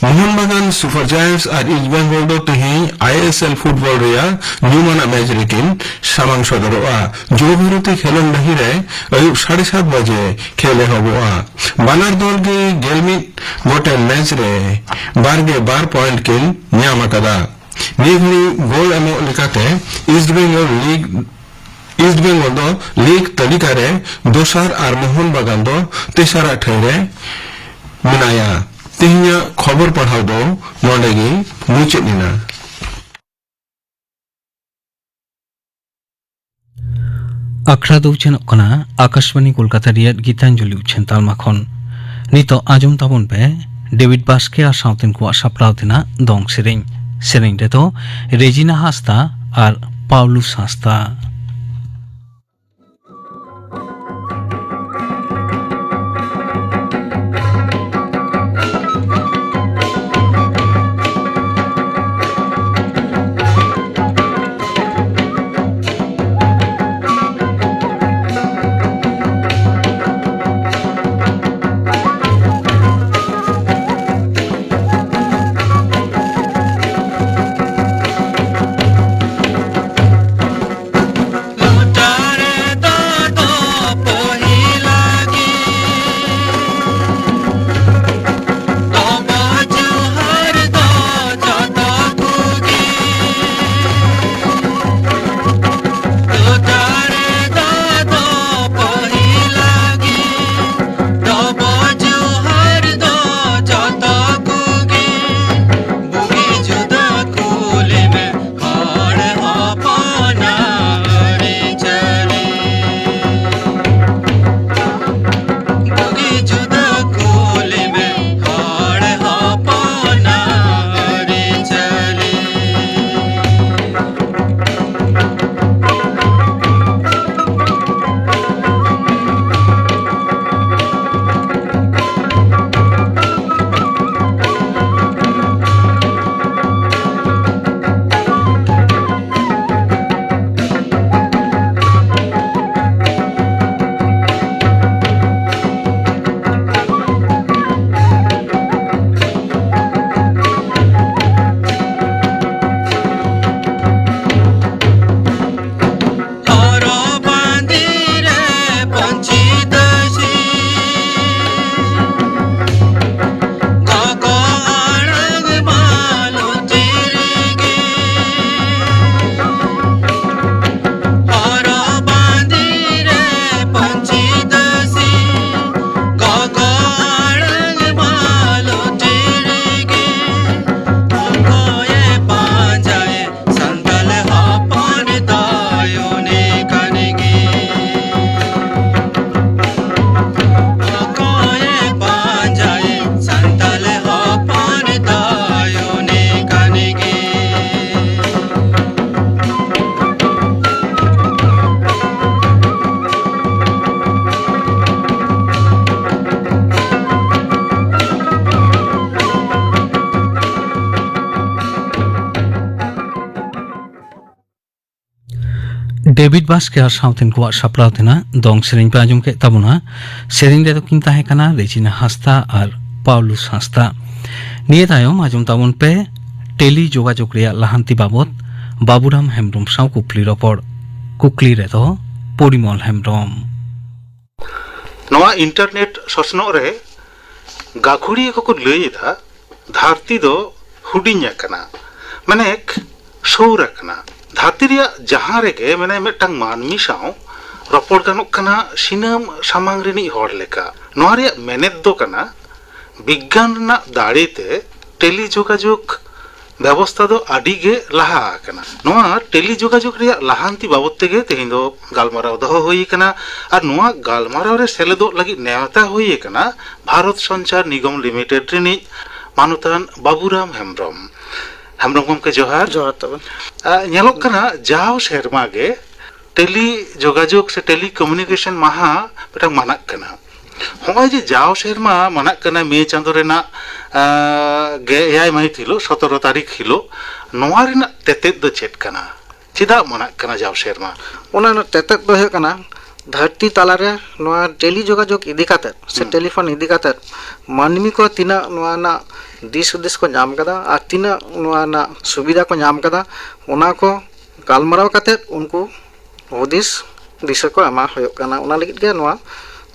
ᱢᱳᱦᱚᱱ ᱵᱟᱜᱟᱱ ᱥᱩᱯᱟᱨ ᱡᱟᱭᱮᱱᱴᱥ ᱟᱨ ᱤᱥᱴ ᱵᱮᱝᱜᱚᱞ ᱫᱚ ᱛᱮᱦᱮᱧ ᱟᱭ ᱮᱥ ᱮᱞ ᱯᱷᱩᱴᱵᱚᱞ ᱨᱮᱭᱟᱜ ᱧᱩᱢᱟᱱᱟᱜ ᱢᱮᱪ ᱨᱮᱠᱤᱱ ᱥᱟᱢᱟᱝ ᱥᱚᱫᱚᱨᱚᱜᱼᱟ᱾ ᱡᱚᱭ ᱵᱷᱟᱨᱚᱛᱤ ᱠᱷᱮᱞᱳᱱᱰ ᱰᱟᱹᱦᱤ ᱨᱮ ᱟᱹᱭᱩᱵ ᱥᱟᱲᱮ ᱥᱟᱛ ᱵᱟᱡᱮ ᱠᱷᱮᱞ ᱮᱦᱚᱵᱚᱜᱼᱟ᱾ ᱵᱟᱱᱟᱨ ᱫᱚᱞ ᱜᱮ ᱜᱮᱞ ᱢᱤᱫ ᱜᱚᱴᱮᱱ ᱢᱮᱪ ᱨᱮ ᱵᱟᱨ ᱜᱮᱞ ᱵᱟᱨ ᱯᱚᱭᱮᱱᱴ ᱠᱤᱱ ᱧᱟᱢ ᱟᱠᱟᱫᱟ᱾ ᱱᱤᱭᱟᱹ ᱜᱷᱟᱹᱲᱤ ᱜᱳᱞ ᱮᱢᱚᱜ ᱞᱮᱠᱟᱛᱮ East Bengal league, East Bengal ᱫᱚ ᱞᱤᱜᱽ ᱛᱟᱹᱞᱤᱠᱟ ᱨᱮ ᱫᱚᱥᱟᱨ ᱟᱨ ᱢᱳᱦᱚᱱ ᱵᱟᱜᱟᱱ ᱫᱚ ᱛᱮᱥᱟᱨᱟᱜ ᱴᱷᱟᱹᱭ ᱨᱮ ᱢᱮᱱᱟᱭᱟ᱾ ᱛᱮᱦᱮᱧᱟᱜ ᱠᱷᱚᱵᱚᱨ ᱯᱟᱲᱦᱟᱣ ᱫᱚ ᱱᱚᱰᱮ ᱜᱮ ᱢᱩᱪᱟᱹᱫ ᱮᱱᱟ᱾ ᱟᱠᱷᱲᱟ ᱫᱚ ᱩᱪᱷᱟᱹᱱᱚᱜ ᱠᱟᱱᱟ ᱟᱠᱟᱥᱵᱟᱱᱤ ᱠᱳᱞᱠᱟᱛᱟ ᱨᱮᱭᱟᱜ ᱜᱤᱛᱟᱧᱡᱚᱞᱤ ᱩᱪᱷᱟᱹᱱ ᱛᱟᱞᱢᱟ ᱠᱷᱚᱱ᱾ ᱱᱤᱛᱚᱜ ᱟᱸᱡᱚᱢ ᱛᱟᱵᱚᱱ ᱯᱮ ᱰᱮᱵᱤᱰ ᱵᱟᱥᱠᱮ ᱟᱨ ᱥᱟᱶᱛᱮᱱ ᱠᱚᱣᱟᱜ ᱥᱟᱯᱲᱟᱣ ᱛᱮᱱᱟᱜ ᱫᱚᱝ ᱥᱮᱨᱮᱧ᱾ ᱥᱮᱨᱮᱧ ᱨᱮᱫᱚ ᱨᱮᱡᱤᱱᱟ ᱦᱟᱸᱥᱫᱟ ᱟᱨ ᱯᱟᱣᱞᱩᱥ ᱦᱟᱸᱥᱫᱟ᱾ ᱰᱮᱵᱷᱤᱰ ᱵᱟᱥᱠᱮ ᱟᱨ ᱥᱟᱶᱛᱮᱱ ᱠᱚᱣᱟᱜ ᱥᱟᱯᱲᱟᱣ ᱛᱮᱱᱟᱜ ᱫᱚᱝ ᱥᱮᱨᱮᱧ ᱯᱮ ᱟᱸᱡᱚᱢ ᱠᱮᱫ ᱛᱟᱵᱚᱱᱟ᱾ ᱥᱮᱨᱮᱧ ᱨᱮᱫᱚ ᱠᱤᱱ ᱛᱟᱦᱮᱸ ᱠᱟᱱᱟ ᱨᱮᱡᱤᱱᱟ ᱦᱟᱸᱥᱫᱟ ᱟᱨ ᱯᱟᱣᱞᱩᱥ ᱦᱟᱸᱥᱫᱟ᱾ ᱱᱤᱭᱟᱹ ᱛᱟᱭᱚᱢ ᱟᱸᱡᱚᱢ ᱛᱟᱵᱚᱱ ᱯᱮ ᱴᱮᱞᱤ ᱡᱳᱜᱟᱡᱳᱜᱽ ᱨᱮᱭᱟᱜ ᱞᱟᱦᱟᱱᱛᱤ ᱵᱟᱵᱚᱛ ᱵᱟᱵᱩᱨᱟᱢ ᱦᱮᱢᱵᱨᱚᱢ ᱥᱟᱶ ᱠᱩᱠᱞᱤ ᱨᱚᱯᱚᱲ᱾ ᱠᱩᱠᱞᱤ ᱨᱮᱫᱚ ᱯᱚᱨᱤᱢᱚᱞ ᱦᱮᱢᱵᱨᱚᱢ᱾ ᱱᱚᱣᱟ ᱤᱱᱴᱟᱨᱱᱮᱴ ᱥᱚᱥᱱᱚᱜ ᱨᱮ ᱜᱟᱹᱠᱷᱩᱲᱤᱭᱟᱹ ᱠᱚᱠᱚ ᱞᱟᱹᱭ ᱮᱫᱟ, ᱫᱷᱟᱹᱨᱛᱤ ᱫᱚ ᱦᱩᱰᱤᱧ ᱟᱠᱟᱱᱟ, ᱢᱟᱱᱮ ᱥᱩᱨ ᱟᱠᱟᱱᱟ᱾ ᱫᱷᱟᱹᱨᱛᱤ ᱨᱮᱭᱟᱜ ᱡᱟᱦᱟᱸ ᱨᱮᱜᱮ ᱢᱮᱱᱟᱭ ᱢᱤᱫᱴᱟᱝ ᱢᱟᱹᱱᱢᱤ ᱥᱟᱶ ᱨᱚᱯᱚᱲ ᱜᱟᱱᱚᱜ ᱠᱟᱱᱟ ᱥᱤᱱᱟᱹᱢ ᱥᱟᱢᱟᱝ ᱨᱤᱱᱤᱡ ᱦᱚᱲ ᱞᱮᱠᱟ᱾ ᱱᱚᱣᱟ ᱨᱮᱭᱟᱜ ᱢᱮᱱᱮᱛ ᱫᱚ ᱠᱟᱱᱟ, ᱵᱤᱜᱽᱜᱟᱱ ᱨᱮᱱᱟᱜ ᱫᱟᱲᱮ ᱛᱮ ᱴᱮᱞᱤ ᱡᱳᱜᱟᱡᱳᱜᱽ ᱵᱮᱵᱚᱥᱛᱷᱟ ᱫᱚ ᱟᱹᱰᱤ ᱜᱮ ᱞᱟᱦᱟ ᱟᱠᱟᱱᱟ᱾ ᱱᱚᱣᱟ ᱴᱮᱞᱤ ᱡᱳᱜᱟᱡᱳᱜᱽ ᱨᱮᱭᱟᱜ ᱞᱟᱦᱟᱱᱛᱤ ᱵᱟᱵᱚᱛ ᱛᱮᱜᱮ ᱛᱮᱦᱮᱧ ᱫᱚ ᱜᱟᱞᱢᱟᱨᱟᱣ ᱫᱚᱦᱚ ᱦᱩᱭ ᱟᱠᱟᱱᱟ᱾ ᱟᱨ ᱱᱚᱣᱟ ᱜᱟᱞᱢᱟᱨᱟᱣ ᱨᱮ ᱥᱮᱞᱮᱫᱚᱜ ᱞᱟᱹᱜᱤᱫ ᱱᱮᱣᱛᱟ ᱦᱩᱭ ᱟᱠᱟᱱᱟ ᱵᱷᱟᱨᱚᱛ ᱥᱚᱧᱪᱟᱨ ᱱᱤᱜᱚᱢ ᱞᱤᱢᱤᱴᱮᱰ ᱨᱤᱱᱤᱡ ᱢᱟᱱᱚᱛᱟᱱ ᱵᱟᱵᱩᱨᱟᱢ ᱦᱮᱢᱵᱨᱚᱢ᱾ ᱦᱮᱢᱵᱨᱚᱢ ᱜᱚᱢᱠᱮ, ᱡᱚᱦᱟᱨ᱾ ᱡᱚᱦᱟᱨ ᱛᱟᱵᱚᱱ᱾ ᱟ, ᱧᱮᱞᱚᱜ ᱠᱟᱱᱟ, ᱡᱟᱣ ᱥᱮᱨᱢᱟ ᱜᱮ ᱴᱮᱞᱤ ᱡᱳᱜᱟᱡᱳᱜᱽ ᱥᱮ ᱴᱮᱞᱤ ᱠᱚᱢᱤᱭᱩᱱᱤᱠᱮᱥᱚᱱ ᱢᱟᱦᱟ ᱢᱤᱫᱴᱟᱝ ᱢᱟᱱᱟᱜ ᱠᱟᱱᱟ᱾ ᱦᱚᱸᱜᱼᱚᱭ ᱡᱮ ᱡᱟᱣ ᱥᱮᱨᱢᱟ ᱢᱟᱱᱟᱜ ᱠᱟᱱᱟ ᱢᱮ ᱪᱟᱸᱫᱳ ᱨᱮᱱᱟᱜ, ᱟ, ᱜᱮ ᱮᱭᱟᱭ ᱢᱟᱹᱦᱤᱛ ᱦᱤᱞᱳᱜ, ᱥᱚᱛᱨᱚ ᱛᱟᱹᱨᱤᱠᱷ ᱦᱤᱞᱳᱜ, ᱱᱚᱣᱟ ᱨᱮᱱᱟᱜ ᱛᱮᱛᱮᱫ ᱫᱚ ᱪᱮᱫ ᱠᱟᱱᱟ? ᱪᱮᱫᱟᱜ ᱢᱟᱱᱟᱜ ᱠᱟᱱᱟ ᱡᱟᱣ ᱥᱮᱨᱢᱟ? ᱚᱱᱟ ᱨᱮᱱᱟᱜ ᱛᱮᱛᱮᱫ ᱫᱚ ᱦᱩᱭᱩᱜ ᱠᱟᱱᱟ, ᱫᱷᱟᱹᱨᱛᱤ ᱛᱟᱞᱟᱨᱮ ᱱᱚᱣᱟ ᱴᱮᱞᱤ ᱡᱳᱜᱟᱡᱳᱜᱽ ᱤᱫᱤ ᱠᱟᱛᱮᱫ ᱥᱮ ᱦᱩᱸ᱾ ᱴᱮᱞᱤᱯᱷᱳᱱ ᱤᱫᱤ ᱠᱟᱛᱮᱫ ᱢᱟᱹᱱᱢᱤ ᱠᱚ ᱛᱤᱱᱟᱹᱜ ᱱᱚᱣᱟ ᱨᱮᱱᱟᱜ ᱫᱤᱥ ᱦᱩᱫᱤᱥ ᱠᱚ ᱧᱟᱢ ᱠᱟᱫᱟ ᱟᱨ ᱛᱤᱱᱟᱹᱜ ᱱᱚᱣᱟ ᱨᱮᱱᱟᱜ ᱥᱩᱵᱤᱫᱷᱟ ᱠᱚ ᱧᱟᱢ ᱠᱟᱫᱟ, ᱚᱱᱟ ᱠᱚ ᱜᱟᱞᱢᱟᱨᱟᱣ ᱠᱟᱛᱮᱫ ᱩᱱᱠᱩ ᱦᱩᱫᱤᱥ ᱫᱤᱥᱟᱹ ᱠᱚ ᱮᱢᱟ ᱦᱩᱭᱩᱜ ᱠᱟᱱᱟ᱾ ᱚᱱᱟ ᱞᱟᱹᱜᱤᱫ ᱜᱮ ᱱᱚᱣᱟ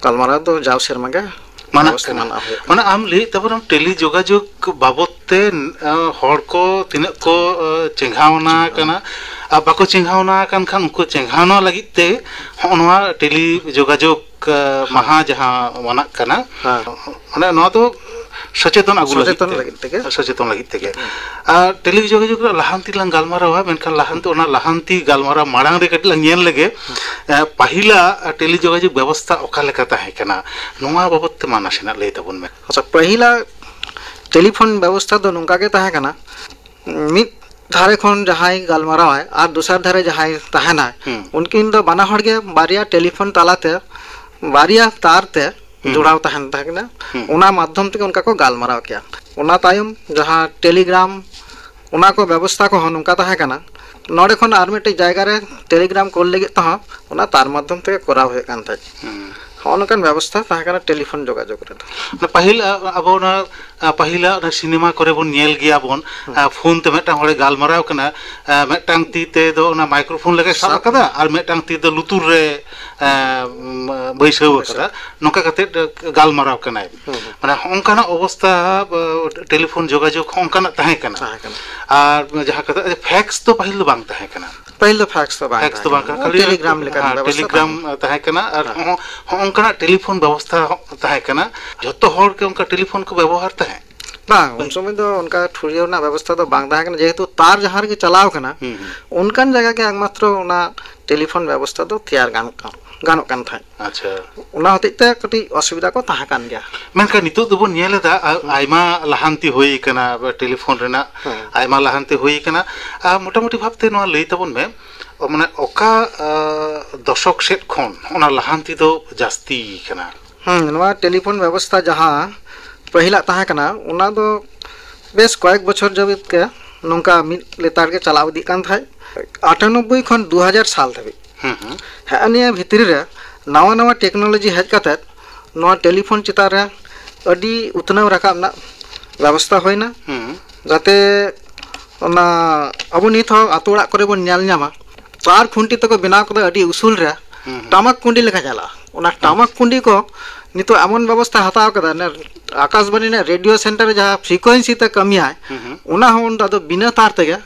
ᱜᱟᱞᱢᱟᱨᱟᱣ ᱫᱚ ᱡᱟᱣ ᱥᱮᱨᱢᱟ ᱜᱮ ᱢᱟᱱᱟᱜ ᱵᱮᱵᱚᱥᱛᱷᱟ ᱠᱟᱱᱟ᱾ ᱢᱟᱱᱟᱣ ᱦᱩᱭᱩᱜ ᱠᱟᱱᱟ᱾ ᱢᱟᱱᱮ ᱟᱢ ᱞᱟᱹᱭᱮᱫ ᱛᱟᱵᱚᱱᱟᱢ ᱴᱮᱞᱤ ᱡᱳᱜᱟᱡᱳᱜᱽ ᱵᱟᱵᱚᱛ ᱛᱮ, ᱟ, ᱦᱚᱲ ᱠᱚ ᱛᱤᱱᱟᱹᱜ ᱠᱚ, ᱟ, ᱪᱮᱸᱜᱷᱟᱣᱱᱟ ᱠᱟᱱᱟ ᱟᱨ ᱵᱟᱠᱚ ᱪᱮᱸᱜᱷᱟᱣᱱᱟ ᱟᱠᱟᱱ ᱠᱷᱟᱱ ᱩᱱᱠᱩ ᱪᱮᱸᱜᱷᱟᱣᱱᱟ ᱞᱟᱹᱜᱤᱫ ᱛᱮ ᱦᱚᱸᱜᱼᱚ ᱱᱚᱣᱟ ᱴᱮᱞᱤ ᱡᱳᱜᱟᱡᱳᱜᱽ, ᱟ, ᱢᱟᱦᱟ ᱡᱟᱦᱟᱸ ᱢᱟᱱᱟᱜ ᱠᱟᱱᱟ, ᱦᱮᱸ᱾ ᱢᱟᱱᱮ ᱱᱚᱣᱟ ᱫᱚ ᱥᱚᱪᱮᱛᱚᱱ ᱟᱹᱜᱩ ᱞᱟᱹᱜᱤᱫ ᱥᱚᱪᱮᱛᱚᱱ ᱛᱮ᱾ ᱞᱟᱹᱜᱤᱫ ᱛᱮᱜᱮ᱾ ᱥᱚᱪᱮᱛᱚᱱ ᱞᱟᱹᱜᱤᱫ ᱛᱮᱜᱮ᱾ ᱦᱮᱸ᱾ ᱟᱨ ᱴᱮᱞᱤ ᱡᱳᱜᱟᱡᱳᱜᱽ ᱨᱮ ᱞᱟᱦᱟᱱᱛᱤ ᱞᱟᱝ ᱜᱟᱞᱢᱟᱨᱟᱣᱟ, ᱢᱮᱱᱠᱷᱟᱱ ᱞᱟᱦᱟᱱᱛᱤ, ᱚᱱᱟ ᱞᱟᱦᱟᱱᱛᱤ ᱜᱟᱞᱢᱟᱨᱟᱣ ᱢᱟᱲᱟᱝ ᱨᱮ ᱠᱟᱹᱴᱤᱡ ᱞᱟᱝ ᱧᱮᱞ ᱞᱮᱜᱮ, ᱮ, ᱯᱟᱹᱦᱤᱞᱟ ᱴᱮᱞᱤ ᱡᱳᱜᱟᱡᱳᱜᱽ ᱵᱮᱵᱚᱥᱛᱷᱟ ᱚᱠᱟ ᱞᱮᱠᱟ ᱛᱟᱦᱮᱸ ᱠᱟᱱᱟ, ᱱᱚᱣᱟ ᱵᱟᱵᱚᱛ ᱛᱮ ᱢᱟ ᱱᱟᱥᱮᱱᱟᱜ ᱞᱟᱹᱭ ᱛᱟᱵᱚᱱ ᱢᱮ᱾ ᱟᱪᱪᱷᱟ, ᱯᱟᱹᱦᱤᱞᱟ ᱴᱮᱞᱤᱯᱷᱳᱱ ᱵᱮᱵᱚᱥᱛᱷᱟ ᱫᱚ ᱱᱚᱝᱠᱟ ᱜᱮ ᱛᱟᱦᱮᱸ ᱠᱟᱱᱟ, ᱢᱤᱫ ᱫᱷᱟᱨᱮ ᱠᱷᱚᱱ ᱡᱟᱦᱟᱸᱭ ᱜᱟᱞᱢᱟᱨᱟᱣᱟᱭ ᱟᱨ ᱫᱚᱥᱟᱨ ᱫᱷᱟᱨᱮ ᱡᱟᱦᱟᱸᱭ ᱛᱟᱦᱮᱱᱟᱭ, ᱦᱩᱸ᱾ ᱩᱱᱠᱤᱱ ᱫᱚ ᱵᱟᱱᱟ ᱦᱚᱲ ᱜᱮ ᱵᱟᱨᱭᱟ ᱴᱮᱞᱤᱯᱷᱳᱱ ᱛᱟᱞᱟᱛᱮ, ᱵᱟᱨᱭᱟ ᱛᱟᱨ ᱛᱮ ᱦᱩᱸ᱾ ᱡᱚᱲᱟᱣ ᱛᱟᱦᱮᱱ ᱛᱟᱦᱮᱸ ᱠᱟᱱᱟ᱾ ᱦᱩᱸ᱾ ᱚᱱᱟ ᱢᱟᱫᱽᱫᱷᱚᱢ ᱛᱮᱜᱮ ᱚᱱᱠᱟ ᱠᱚ ᱜᱟᱞᱢᱟᱨᱟᱣ ᱠᱮᱭᱟ᱾ ᱚᱱᱟ ᱛᱟᱭᱚᱢ ᱡᱟᱦᱟᱸ ᱴᱮᱞᱤᱜᱨᱟᱢ, ᱚᱱᱟ ᱠᱚ ᱵᱮᱵᱚᱥᱛᱷᱟ ᱠᱚᱦᱚᱸ ᱱᱚᱝᱠᱟ ᱛᱟᱦᱮᱸ ᱠᱟᱱᱟ, ᱱᱚᱰᱮ ᱠᱷᱚᱱ ᱟᱨ ᱢᱤᱫᱴᱮᱡ ᱡᱟᱭᱜᱟ ᱨᱮ ᱴᱮᱞᱤᱜᱨᱟᱢ ᱠᱳᱞ ᱞᱟᱹᱜᱤᱫ ᱛᱮᱦᱚᱸ ᱚᱱᱟ ᱛᱟᱨ ᱢᱟᱫᱽᱫᱷᱚᱢ ᱛᱮᱜᱮ ᱠᱚᱨᱟᱣ ᱦᱩᱭᱩᱜ ᱠᱟᱱ ᱛᱟᱦᱮᱸᱫ᱾ ᱦᱚᱸᱜᱼᱚ ᱱᱚᱝᱠᱟᱱ ᱵᱮᱵᱚᱥᱛᱷᱟ ᱛᱟᱦᱮᱸ ᱠᱟᱱᱟ ᱴᱮᱞᱤᱯᱷᱳᱱ ᱡᱳᱜᱟᱡᱳᱜᱽ ᱨᱮᱫᱚ᱾ ᱚᱱᱟ ᱯᱟᱹᱦᱤᱞ, ᱟ, ᱟᱵᱚ ᱚᱱᱟ, ᱟ, ᱯᱟᱹᱦᱤᱞᱟᱜ ᱚᱱᱟ ᱥᱤᱱᱮᱢᱟ ᱠᱚᱨᱮ ᱵᱚᱱ ᱧᱮᱞ ᱜᱮᱭᱟ ᱵᱚᱱ, ᱟ, ᱯᱷᱳᱱ ᱛᱮ ᱢᱤᱫᱴᱟᱝ ᱦᱚᱲᱮ ᱜᱟᱞᱢᱟᱨᱟᱣ ᱠᱟᱱᱟ, ᱟ, ᱢᱤᱫᱴᱟᱝ ᱛᱤ ᱛᱮ ᱫᱚ ᱚᱱᱟ ᱢᱟᱭᱠᱨᱳᱯᱷᱳᱱ ᱞᱮᱠᱟᱭ ᱥᱟᱵ ᱥᱟᱵ ᱟᱠᱟᱫᱟ ᱟᱨ ᱢᱤᱫᱴᱟᱝ ᱛᱤ ᱫᱚ ᱞᱩᱛᱩᱨ ᱨᱮ, ᱟ, ᱵᱟᱹᱭᱥᱟᱹᱣ ᱵᱟᱹᱭᱥᱟᱹᱣ᱾ ᱟᱠᱟᱫᱟ, ᱱᱚᱝᱠᱟ ᱠᱟᱛᱮ ᱜᱟᱞᱢᱟᱨᱟᱣ ᱠᱟᱱᱟᱭ᱾ ᱦᱩᱸ, ᱦᱩᱸ᱾ ᱢᱟᱱᱮ ᱦᱚᱸᱜᱼᱚᱝᱠᱟᱱᱟᱜ ᱚᱵᱚᱥᱛᱟ, ᱟ, ᱴᱮᱞᱤᱯᱷᱳᱱ ᱡᱳᱜᱟᱡᱳᱜᱽ ᱦᱚᱸᱜᱼᱚᱝᱠᱟᱱᱟᱜ ᱛᱟᱦᱮᱸ ᱠᱟᱱᱟ᱾ ᱛᱟᱦᱮᱸ ᱠᱟᱱᱟ᱾ ᱟᱨ ᱡᱟᱦᱟᱸ ᱠᱟᱛᱷᱟ, ᱯᱷᱮᱠᱥ ᱫᱚ ᱯᱟᱹᱦᱤᱞ ᱫᱚ ᱵᱟᱝ ᱛᱟᱦᱮᱸ ᱠᱟᱱᱟ᱾ ᱯᱟᱹᱦᱤᱞ ᱫᱚ ᱯᱷᱮᱠᱥ ᱫᱚ ᱵᱟᱝ ᱯᱷᱮᱠᱥ ᱛᱟᱦᱮᱸ ᱫᱚ ᱵᱟᱝ ᱠᱟᱱᱟ᱾ ᱠᱟᱱᱟ, ᱠᱷᱟᱹᱞᱤ ᱴᱮᱞᱤᱜᱨᱟᱢ ᱞᱮᱠᱟᱱ ᱦᱮᱸ, ᱵᱮᱵᱚᱥᱛᱷᱟ ᱴᱮᱞᱤᱜᱨᱟᱢ ᱛᱟᱦᱮᱸ ᱠᱟᱱᱟ᱾ ᱛᱟᱦᱮᱸ ᱠᱟᱱᱟ᱾ ᱟᱨ ᱦᱮᱸ᱾ ᱦᱚᱸ-, ᱦᱚᱸᱜᱼᱚᱝᱠᱟᱱᱟᱜ ᱴᱮᱞᱤᱯᱷᱳᱱ ᱵᱮᱵᱚᱥᱛᱷᱟ ᱦᱚᱸ ᱛᱟᱦᱮᱸ ᱠᱟᱱᱟ᱾ ᱡᱷᱚᱛᱚ ᱦᱚᱲ ᱜᱮ ᱚᱱᱠᱟ ᱴᱮᱞᱤᱯᱷᱳᱱ ᱠᱚ ᱵᱮᱵᱚᱦᱟᱨ ᱛᱟᱦᱮᱸᱫ? ᱵᱟᱝ, ᱩᱱ ᱥᱚᱢᱚᱭ ᱫᱚ ᱚᱱᱠᱟ ᱴᱷᱩᱲᱭᱟᱹᱣ ᱨᱮᱱᱟᱜ ᱵᱮᱵᱚᱥᱛᱷᱟ ᱫᱚ ᱵᱟᱝ ᱛᱟᱦᱮᱸ ᱠᱟᱱᱟ, ᱡᱮᱦᱮᱛᱩ ᱛᱟᱨ ᱡᱟᱦᱟᱸ ᱨᱮᱜᱮ ᱪᱟᱞᱟᱣ ᱠᱟᱱᱟ, ᱦᱩᱸ, ᱦᱩᱸ᱾ ᱚᱱᱠᱟᱱ ᱡᱟᱭᱜᱟ ᱜᱮ ᱮᱠᱢᱟᱛᱨᱚ ᱚᱱᱟ ᱴᱮᱞᱤᱯᱷᱳᱱ ᱵᱮᱵᱚᱥᱛᱷᱟ ᱫᱚ ᱛᱮᱭᱟᱨ ᱜᱟᱱᱚᱜ ᱠᱟᱱ, ᱜᱟᱱᱚᱜ ᱠᱟᱱ ᱛᱟᱦᱮᱸᱫ᱾ ᱟᱪᱪᱷᱟ᱾ ᱚᱱᱟ ᱦᱚᱛᱮᱡ ᱛᱮ ᱠᱟᱹᱴᱤᱡ ᱚᱥᱩᱵᱤᱫᱷᱟ ᱠᱚ ᱛᱟᱦᱮᱸ ᱠᱟᱱ ᱜᱮᱭᱟ᱾ ᱢᱮᱱᱠᱷᱟᱱ ᱱᱤᱛᱚᱜ ᱫᱚᱵᱚᱱ ᱧᱮᱞ ᱮᱫᱟ, ᱟ-, ᱦᱩᱸ᱾ ᱟᱭᱢᱟ ᱞᱟᱦᱟᱱᱛᱤ ᱦᱩᱭ ᱟᱠᱟᱱᱟ, ᱴᱮᱞᱤᱯᱷᱳᱱ ᱨᱮᱱᱟᱜ ᱦᱩᱸ᱾ ᱟᱭᱢᱟ ᱞᱟᱦᱟᱱᱛᱤ ᱦᱩᱭ ᱟᱠᱟᱱᱟ᱾ ᱟᱨ ᱢᱚᱴᱟᱢᱩᱴᱤ ᱵᱷᱟᱵᱛᱮ ᱱᱚᱣᱟ ᱞᱟᱹᱭ ᱛᱟᱵᱚᱱ ᱢᱮ, ᱢᱟᱱᱮ ᱚᱠᱟ, ᱟ, ᱫᱚᱥᱚᱠ ᱥᱮᱫ ᱠᱷᱚᱱ ᱚᱱᱟ ᱞᱟᱦᱟᱱᱛᱤ ᱫᱚ ᱡᱟᱹᱥᱛᱤ ᱟᱠᱟᱱᱟ? ᱦᱩᱸ, ᱱᱚᱣᱟ ᱴᱮᱞᱤᱯᱷᱳᱱ ᱵᱮᱵᱚᱥᱛᱷᱟ ᱡᱟᱦᱟᱸ ᱯᱟᱹᱦᱤᱞᱟᱜ ᱛᱟᱦᱮᱸ ᱠᱟᱱᱟ, ᱚᱱᱟ ᱫᱚ ᱵᱮᱥ ᱠᱚᱭᱮᱠ ᱵᱚᱪᱷᱚᱨ ᱡᱟᱹᱵᱤᱛ ᱜᱮ ᱱᱚᱝᱠᱟ ᱢᱤᱫ ᱞᱮᱛᱟᱲ ᱜᱮ ᱪᱟᱞᱟᱣ ᱤᱫᱤᱜ ᱠᱟᱱ ᱛᱟᱦᱮᱸᱫ᱾ ᱟᱴᱟᱱᱚᱵᱵᱳᱭ ᱠᱷᱚᱱ ᱫᱩ ᱦᱟᱡᱟᱨ ᱥᱟᱞ ᱫᱷᱟᱹᱵᱤᱡ᱾ ᱦᱩᱸ, ᱦᱩᱸ᱾ ᱦᱮᱸ, ᱱᱤᱭᱟᱹ ᱵᱷᱤᱛᱨᱤ ᱨᱮ ᱱᱟᱣᱟ ᱱᱟᱣᱟ ᱴᱮᱠᱱᱳᱞᱚᱡᱤ ᱦᱮᱡ ᱠᱟᱛᱮ ᱱᱚᱣᱟ ᱴᱮᱞᱤᱯᱷᱳᱱ ᱪᱮᱛᱟᱱ ᱨᱮ ᱟᱹᱰᱤ ᱩᱛᱱᱟᱹᱣ ᱨᱟᱠᱟᱵ ᱨᱮᱱᱟᱜ ᱵᱮᱵᱚᱥᱛᱷᱟ ᱦᱩᱭᱱᱟ᱾ ᱦᱩᱸ᱾ ᱡᱟᱛᱮ ᱚᱱᱟ ᱟᱵᱚ ᱱᱤᱛ ᱦᱚᱸ ᱟᱛᱳ ᱚᱲᱟᱜ ᱠᱚᱨᱮ ᱵᱚᱱ ᱧᱮᱞ ᱧᱟᱢᱟ, ᱛᱟᱨ ᱠᱷᱩᱱᱴᱤ ᱛᱮᱠᱚ ᱵᱮᱱᱟᱣ ᱠᱟᱫᱟ ᱟᱹᱰᱤ ᱩᱥᱩᱞ ᱨᱮ, ᱦᱩᱸ, ᱦᱩᱸ᱾ ᱴᱟᱢᱟᱠ ᱠᱩᱸᱰᱤ ᱞᱮᱠᱟ ᱧᱮᱞᱚᱜᱼᱟ᱾ ᱚᱱᱟ ᱴᱟᱢᱟᱠ ᱠᱩᱸᱰᱤ ᱠᱚ ᱱᱤᱛᱚᱜ ᱮᱢᱚᱱ ᱵᱮᱵᱚᱥᱛᱷᱟ ᱦᱟᱛᱟᱣ ᱠᱟᱫᱟ, ᱚᱱᱮ ᱟᱠᱟᱥᱵᱟᱬᱤ ᱨᱮᱱᱟᱜ ᱨᱮᱰᱤᱭᱳ ᱥᱮᱱᱴᱟᱨ ᱨᱮ ᱡᱟᱦᱟᱸ ᱯᱷᱨᱤᱠᱩᱭᱮᱱᱥᱤ ᱛᱮ ᱠᱟᱹᱢᱤᱭᱟᱭ, ᱦᱩᱸ, ᱦᱩᱸ᱾ ᱚᱱᱟ ᱦᱚᱸ ᱩᱱᱫᱚ ᱟᱫᱚ ᱵᱤᱱᱟᱹ ᱛᱟᱨ ᱛᱮᱜᱮ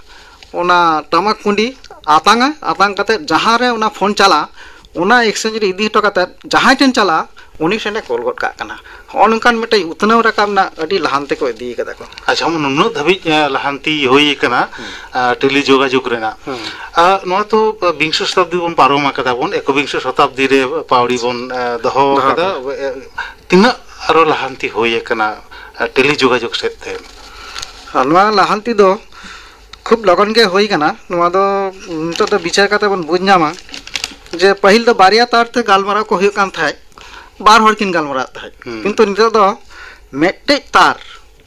ᱚᱱᱟ ᱴᱟᱢᱟᱠ ᱠᱩᱸᱰᱤ ᱟᱛᱟᱝᱟ, ᱟᱛᱟᱝ ᱠᱟᱛᱮ ᱡᱟᱦᱟᱸ ᱨᱮ ᱚᱱᱟ ᱯᱷᱳᱱ ᱪᱟᱞᱟᱜᱼᱟ, ᱚᱱᱟ ᱮᱠᱥᱪᱮᱧᱡᱽ ᱨᱮ ᱤᱫᱤ ᱦᱚᱴᱚ ᱠᱟᱛᱮ ᱡᱟᱦᱟᱸᱭ ᱴᱷᱮᱱ ᱪᱟᱞᱟᱜᱼᱟ, ᱩᱱᱤ ᱴᱷᱮᱱᱮ ᱠᱳᱞ ᱜᱚᱫ ᱠᱟᱜ ᱠᱟᱱᱟ᱾ ᱦᱚᱸᱜᱼᱚ ᱱᱚᱝᱠᱟᱱ ᱢᱤᱫᱴᱮᱡ ᱩᱛᱱᱟᱹᱣ ᱨᱟᱠᱟᱵ ᱨᱮᱱᱟᱜ ᱟᱹᱰᱤ ᱞᱟᱦᱟᱱᱛᱤ ᱠᱚ ᱤᱫᱤ ᱠᱟᱫᱟ ᱠᱚ᱾ ᱟᱪᱪᱷᱟ, ᱱᱩᱱᱟᱹᱜ ᱫᱷᱟᱹᱵᱤᱡ, ᱮ, ᱞᱟᱦᱟᱱᱛᱤ ᱦᱩᱭ ᱠᱟᱱᱟ, ᱦᱩᱸ᱾ ᱮ, ᱴᱮᱞᱤ ᱡᱳᱜᱟᱡᱳᱜᱽ ᱨᱮᱱᱟᱜ᱾ ᱦᱩᱸ᱾ ᱟ, ᱱᱚᱣᱟ ᱛᱚ ᱵᱤᱝᱥᱚ ᱥᱚᱛᱟᱵᱫᱤ ᱵᱚᱱ ᱯᱟᱨᱚᱢ ᱟᱠᱟᱫᱟ ᱵᱚᱱ, ᱮᱠᱵᱤᱝᱥᱚ ᱥᱚᱛᱟᱵᱫᱤ ᱨᱮ ᱯᱟᱹᱣᱲᱤ ᱵᱚᱱ, ᱮ, ᱫᱚᱦᱚ ᱫᱚᱦᱚ ᱟᱠᱟᱫᱟ᱾ ᱟᱠᱟᱫᱟ᱾ ᱮ, ᱛᱤᱱᱟᱹᱜ ᱟᱨᱚ ᱞᱟᱦᱟᱱᱛᱤ ᱦᱩᱭ ᱟᱠᱟᱱᱟ, ᱮ, ᱴᱮᱞᱤ ᱡᱳᱜᱟᱡᱳᱜᱽ ᱥᱮᱫ ᱛᱮ? ᱟᱨ ᱱᱚᱣᱟ ᱞᱟᱦᱟᱱᱛᱤ ᱫᱚ ᱠᱷᱩᱵ ᱞᱚᱜᱚᱱ ᱜᱮ ᱦᱩᱭ ᱠᱟᱱᱟ᱾ ᱱᱚᱣᱟ ᱫᱚ ᱱᱤᱛᱚᱜ ᱫᱚ ᱵᱤᱪᱟᱹᱨ ᱠᱟᱛᱮ ᱵᱚᱱ ᱵᱩᱡᱽ ᱧᱟᱢᱟ ᱡᱮ ᱯᱟᱹᱦᱤᱞ ᱫᱚ ᱵᱟᱨᱭᱟ ᱛᱟᱨ ᱛᱮ ᱜᱟᱞᱢᱟᱨᱟᱣ ᱠᱚ ᱦᱩᱭᱩᱜ ᱠᱟᱱ ᱛᱟᱦᱮᱸᱫ, ᱵᱟᱨ ᱦᱚᱲ ᱠᱤᱱ ᱜᱟᱞᱢᱟᱨᱟᱣ ᱛᱟᱦᱮᱸᱫ᱾ ᱦᱩᱸ᱾ ᱠᱤᱱᱛᱩ ᱱᱤᱛᱚᱜ ᱫᱚ ᱢᱤᱫᱴᱮᱡ ᱛᱟᱨ,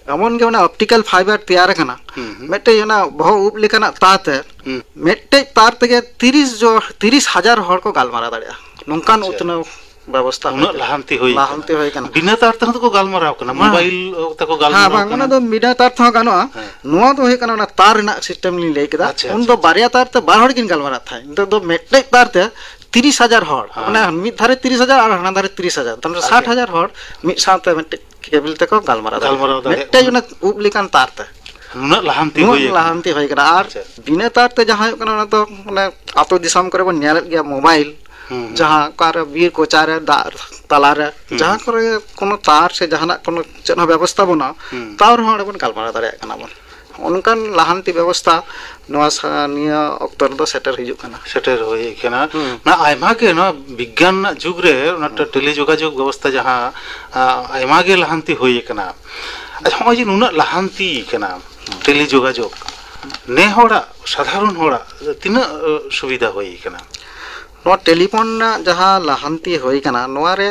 ᱮᱢᱚᱱ ᱜᱮ ᱚᱱᱟ ᱚᱯᱴᱤᱠᱟᱞ ᱯᱷᱟᱭᱵᱟᱨ ᱛᱮᱭᱟᱨ ᱟᱠᱟᱱᱟ, ᱦᱩᱸ, ᱦᱩᱸ᱾ ᱢᱤᱫᱴᱮᱡ ᱚᱱᱟ ᱵᱚᱦᱚᱜ ᱩᱵ ᱞᱮᱠᱟᱱᱟᱜ ᱛᱟᱨ ᱛᱮ, ᱦᱩᱸ᱾ ᱢᱤᱫᱴᱮᱡ ᱛᱟᱨ ᱛᱮᱜᱮ ᱛᱤᱨᱤᱥ ᱡᱚ-, ᱛᱤᱨᱤᱥ ᱦᱟᱡᱟᱨ ᱦᱚᱲ ᱠᱚ ᱜᱟᱞᱢᱟᱨᱟᱣ ᱫᱟᱲᱮᱭᱟᱜᱼᱟ, ᱱᱚᱝᱠᱟᱱ ᱟᱪᱪᱷᱟ᱾ ᱩᱛᱱᱟᱹᱣ ᱵᱮᱵᱚᱥᱛᱷᱟ ᱦᱩᱭ ᱩᱱᱟᱹᱜ ᱠᱟᱱᱟ᱾ ᱞᱟᱦᱟᱱᱛᱤ ᱦᱩᱭ ᱞᱟᱦᱟᱱᱛᱤ ᱠᱟᱱᱟ᱾ ᱦᱩᱭ ᱠᱟᱱᱟ᱾ ᱵᱤᱱᱟᱹ ᱛᱟᱨ ᱛᱮᱦᱚᱸ ᱫᱚᱠᱚ ᱜᱟᱞᱢᱟᱨᱟᱣ ᱠᱟᱱᱟ, ᱦᱮᱸ᱾ ᱢᱳᱵᱟᱭᱤᱞ ᱛᱮᱠᱚ ᱦᱮᱸ, ᱜᱟᱞᱢᱟᱨᱟᱣ ᱵᱟᱝ, ᱠᱟᱱᱟ᱾ ᱚᱱᱟ ᱫᱚ ᱵᱤᱱᱟᱹ ᱛᱟᱨ ᱛᱮᱦᱚᱸ ᱜᱟᱱᱚᱜᱼᱟ᱾ ᱦᱮᱸ᱾ ᱱᱚᱣᱟ ᱫᱚ ᱦᱩᱭᱩᱜ ᱠᱟᱱᱟ ᱚᱱᱟ ᱛᱟᱨ ᱨᱮᱱᱟᱜ ᱥᱤᱥᱴᱮᱢ ᱞᱤᱧ ᱞᱟᱹᱭ ᱠᱮᱫᱟ᱾ ᱟᱪᱪᱷᱟ, ᱩᱱ ᱟᱪᱪᱷᱟ, ᱫᱚ ᱟᱪᱪᱷᱟ᱾ ᱵᱟᱨᱭᱟ ᱛᱟᱨ ᱛᱮ ᱵᱟᱨ ᱦᱚᱲ ᱠᱤᱱ ᱜᱟᱞᱢᱟᱨᱟᱜ ᱛᱟᱦᱮᱸᱫ, ᱱᱤᱛᱚᱜ ᱫᱚ ᱢᱤᱫᱴᱮᱡ ᱛᱟᱨ ᱛᱮ ᱛᱤᱨᱤᱥ ᱦᱟᱡᱟᱨ ᱦᱚᱲ, ᱦᱮᱸ᱾ ᱢᱟᱱᱮ ᱢᱤᱫ ᱫᱷᱟᱨᱮ ᱛᱤᱨᱤᱥ ᱦᱟᱡᱟᱨ ᱟᱨ ᱦᱟᱱᱟ ᱫᱷᱟᱨᱮ ᱛᱤᱨᱤᱥ ᱦᱟᱡᱟᱨ, ᱛᱟᱦᱞᱮ ᱟᱪᱪᱷᱟ᱾ ᱥᱟᱴ ᱦᱟᱡᱟᱨ ᱦᱚᱲ ᱢᱤᱫ ᱥᱟᱶᱛᱮ ᱢᱤᱫᱴᱮᱡ ᱠᱮᱵᱤᱞ ᱛᱮᱠᱚ ᱜᱟᱞᱢᱟᱨᱟᱣ ᱫᱟᱲᱮᱭᱟᱜᱼᱟ᱾ ᱜᱟᱞᱢᱟᱨᱟᱣ ᱫᱟᱲᱮᱭᱟᱜ ᱢᱤᱫᱴᱮᱡ ᱠᱟᱱᱟ᱾ ᱚᱱᱟ ᱩᱵ ᱞᱮᱠᱟᱱ ᱛᱟᱨ ᱛᱮ᱾ ᱱᱩᱱᱟᱹᱜ ᱞᱟᱦᱟᱱᱛᱤ ᱱᱩᱱᱟᱹᱜ ᱦᱩᱭ ᱟᱠᱟᱱᱟ᱾ ᱞᱟᱦᱟᱱᱛᱤ ᱦᱩᱭ ᱟᱠᱟᱱᱟ᱾ ᱟᱨ ᱟᱪᱪᱷᱟ᱾ ᱵᱤᱱᱟᱹ ᱛᱟᱨ ᱛᱮ ᱡᱟᱦᱟᱸ ᱦᱩᱭᱩᱜ ᱠᱟᱱᱟ, ᱚᱱᱟ ᱫᱚ ᱢᱟᱱᱮ ᱟᱛᱳ ᱫᱤᱥᱚᱢ ᱠᱚᱨᱮ ᱵᱚᱱ ᱧᱮᱞᱮᱫ ᱜᱮᱭᱟ, ᱢᱳᱵᱟᱭᱤᱞ, ᱦᱩᱸ, ᱦᱩᱸ᱾ ᱡᱟᱦᱟᱸ ᱚᱠᱟᱨᱮ ᱵᱤᱨ ᱠᱚᱪᱟᱨᱮ, ᱫᱟᱜ ᱛᱟᱞᱟᱨᱮ, ᱦᱩᱸ, ᱡᱟᱦᱟᱸ ᱦᱩᱸ᱾ ᱠᱚᱨᱮ ᱜᱮ ᱠᱳᱱᱳ ᱛᱟᱨ ᱥᱮ ᱡᱟᱦᱟᱱᱟᱜ ᱠᱳᱱᱳ ᱪᱮᱫ ᱦᱚᱸ ᱵᱮᱵᱚᱥᱛᱷᱟ ᱵᱟᱹᱱᱩᱜᱼᱟ, ᱦᱩᱸ᱾ ᱛᱟᱣ ᱨᱮᱦᱚᱸ ᱚᱸᱰᱮ ᱵᱚᱱ ᱜᱟᱞᱢᱟᱨᱟᱣ ᱫᱟᱲᱮᱭᱟᱜ ᱠᱟᱱᱟ ᱵᱚᱱ᱾ ᱚᱱᱠᱟᱱ ᱞᱟᱦᱟᱱᱛᱤ ᱵᱮᱵᱚᱥᱛᱷᱟ ᱱᱚᱣᱟ ᱥᱟ-, ᱱᱤᱭᱟᱹ ᱚᱠᱛᱚ ᱨᱮᱫᱚ ᱥᱮᱴᱮᱨ ᱦᱤᱡᱩᱜ ᱠᱟᱱᱟ᱾ ᱥᱮᱴᱮᱨ ᱦᱩᱭ ᱠᱟᱱᱟ᱾ ᱦᱩᱸ᱾ ᱱᱚᱣᱟ ᱟᱭᱢᱟ ᱜᱮ ᱱᱚᱣᱟ ᱵᱤᱜᱽᱜᱟᱱ ᱨᱮᱱᱟᱜ ᱡᱩᱜᱽ ᱨᱮ ᱚᱱᱟ ᱦᱩᱸ᱾ ᱴᱮᱞᱤ ᱡᱳᱜᱟᱡᱳᱜᱽ ᱵᱮᱵᱚᱥᱛᱷᱟ ᱡᱟᱦᱟᱸ, ᱟ, ᱟᱭᱢᱟ ᱜᱮ ᱞᱟᱦᱟᱱᱛᱤ ᱦᱩᱭ ᱠᱟᱱᱟ᱾ ᱟᱪᱪᱷᱟ, ᱱᱚᱜᱼᱚᱭ ᱡᱮ ᱱᱩᱱᱟᱹᱜ ᱞᱟᱦᱟᱱᱛᱤ ᱠᱟᱱᱟ ᱦᱩᱸ᱾ ᱴᱮᱞᱤ ᱡᱳᱜᱟᱡᱳᱜᱽ, ᱱᱮ ᱦᱚᱲᱟᱜ, ᱥᱟᱫᱷᱟᱨᱚᱱ ᱦᱚᱲᱟᱜ ᱛᱤᱱᱟᱹᱜ, ᱟ, ᱥᱩᱵᱤᱫᱷᱟ ᱦᱩᱭ ᱠᱟᱱᱟ? ᱱᱚᱣᱟ ᱴᱮᱞᱤᱯᱷᱳᱱ ᱨᱮᱱᱟᱜ ᱡᱟᱦᱟᱸ ᱞᱟᱦᱟᱱᱛᱤ ᱦᱩᱭ ᱠᱟᱱᱟ, ᱱᱚᱣᱟ ᱨᱮ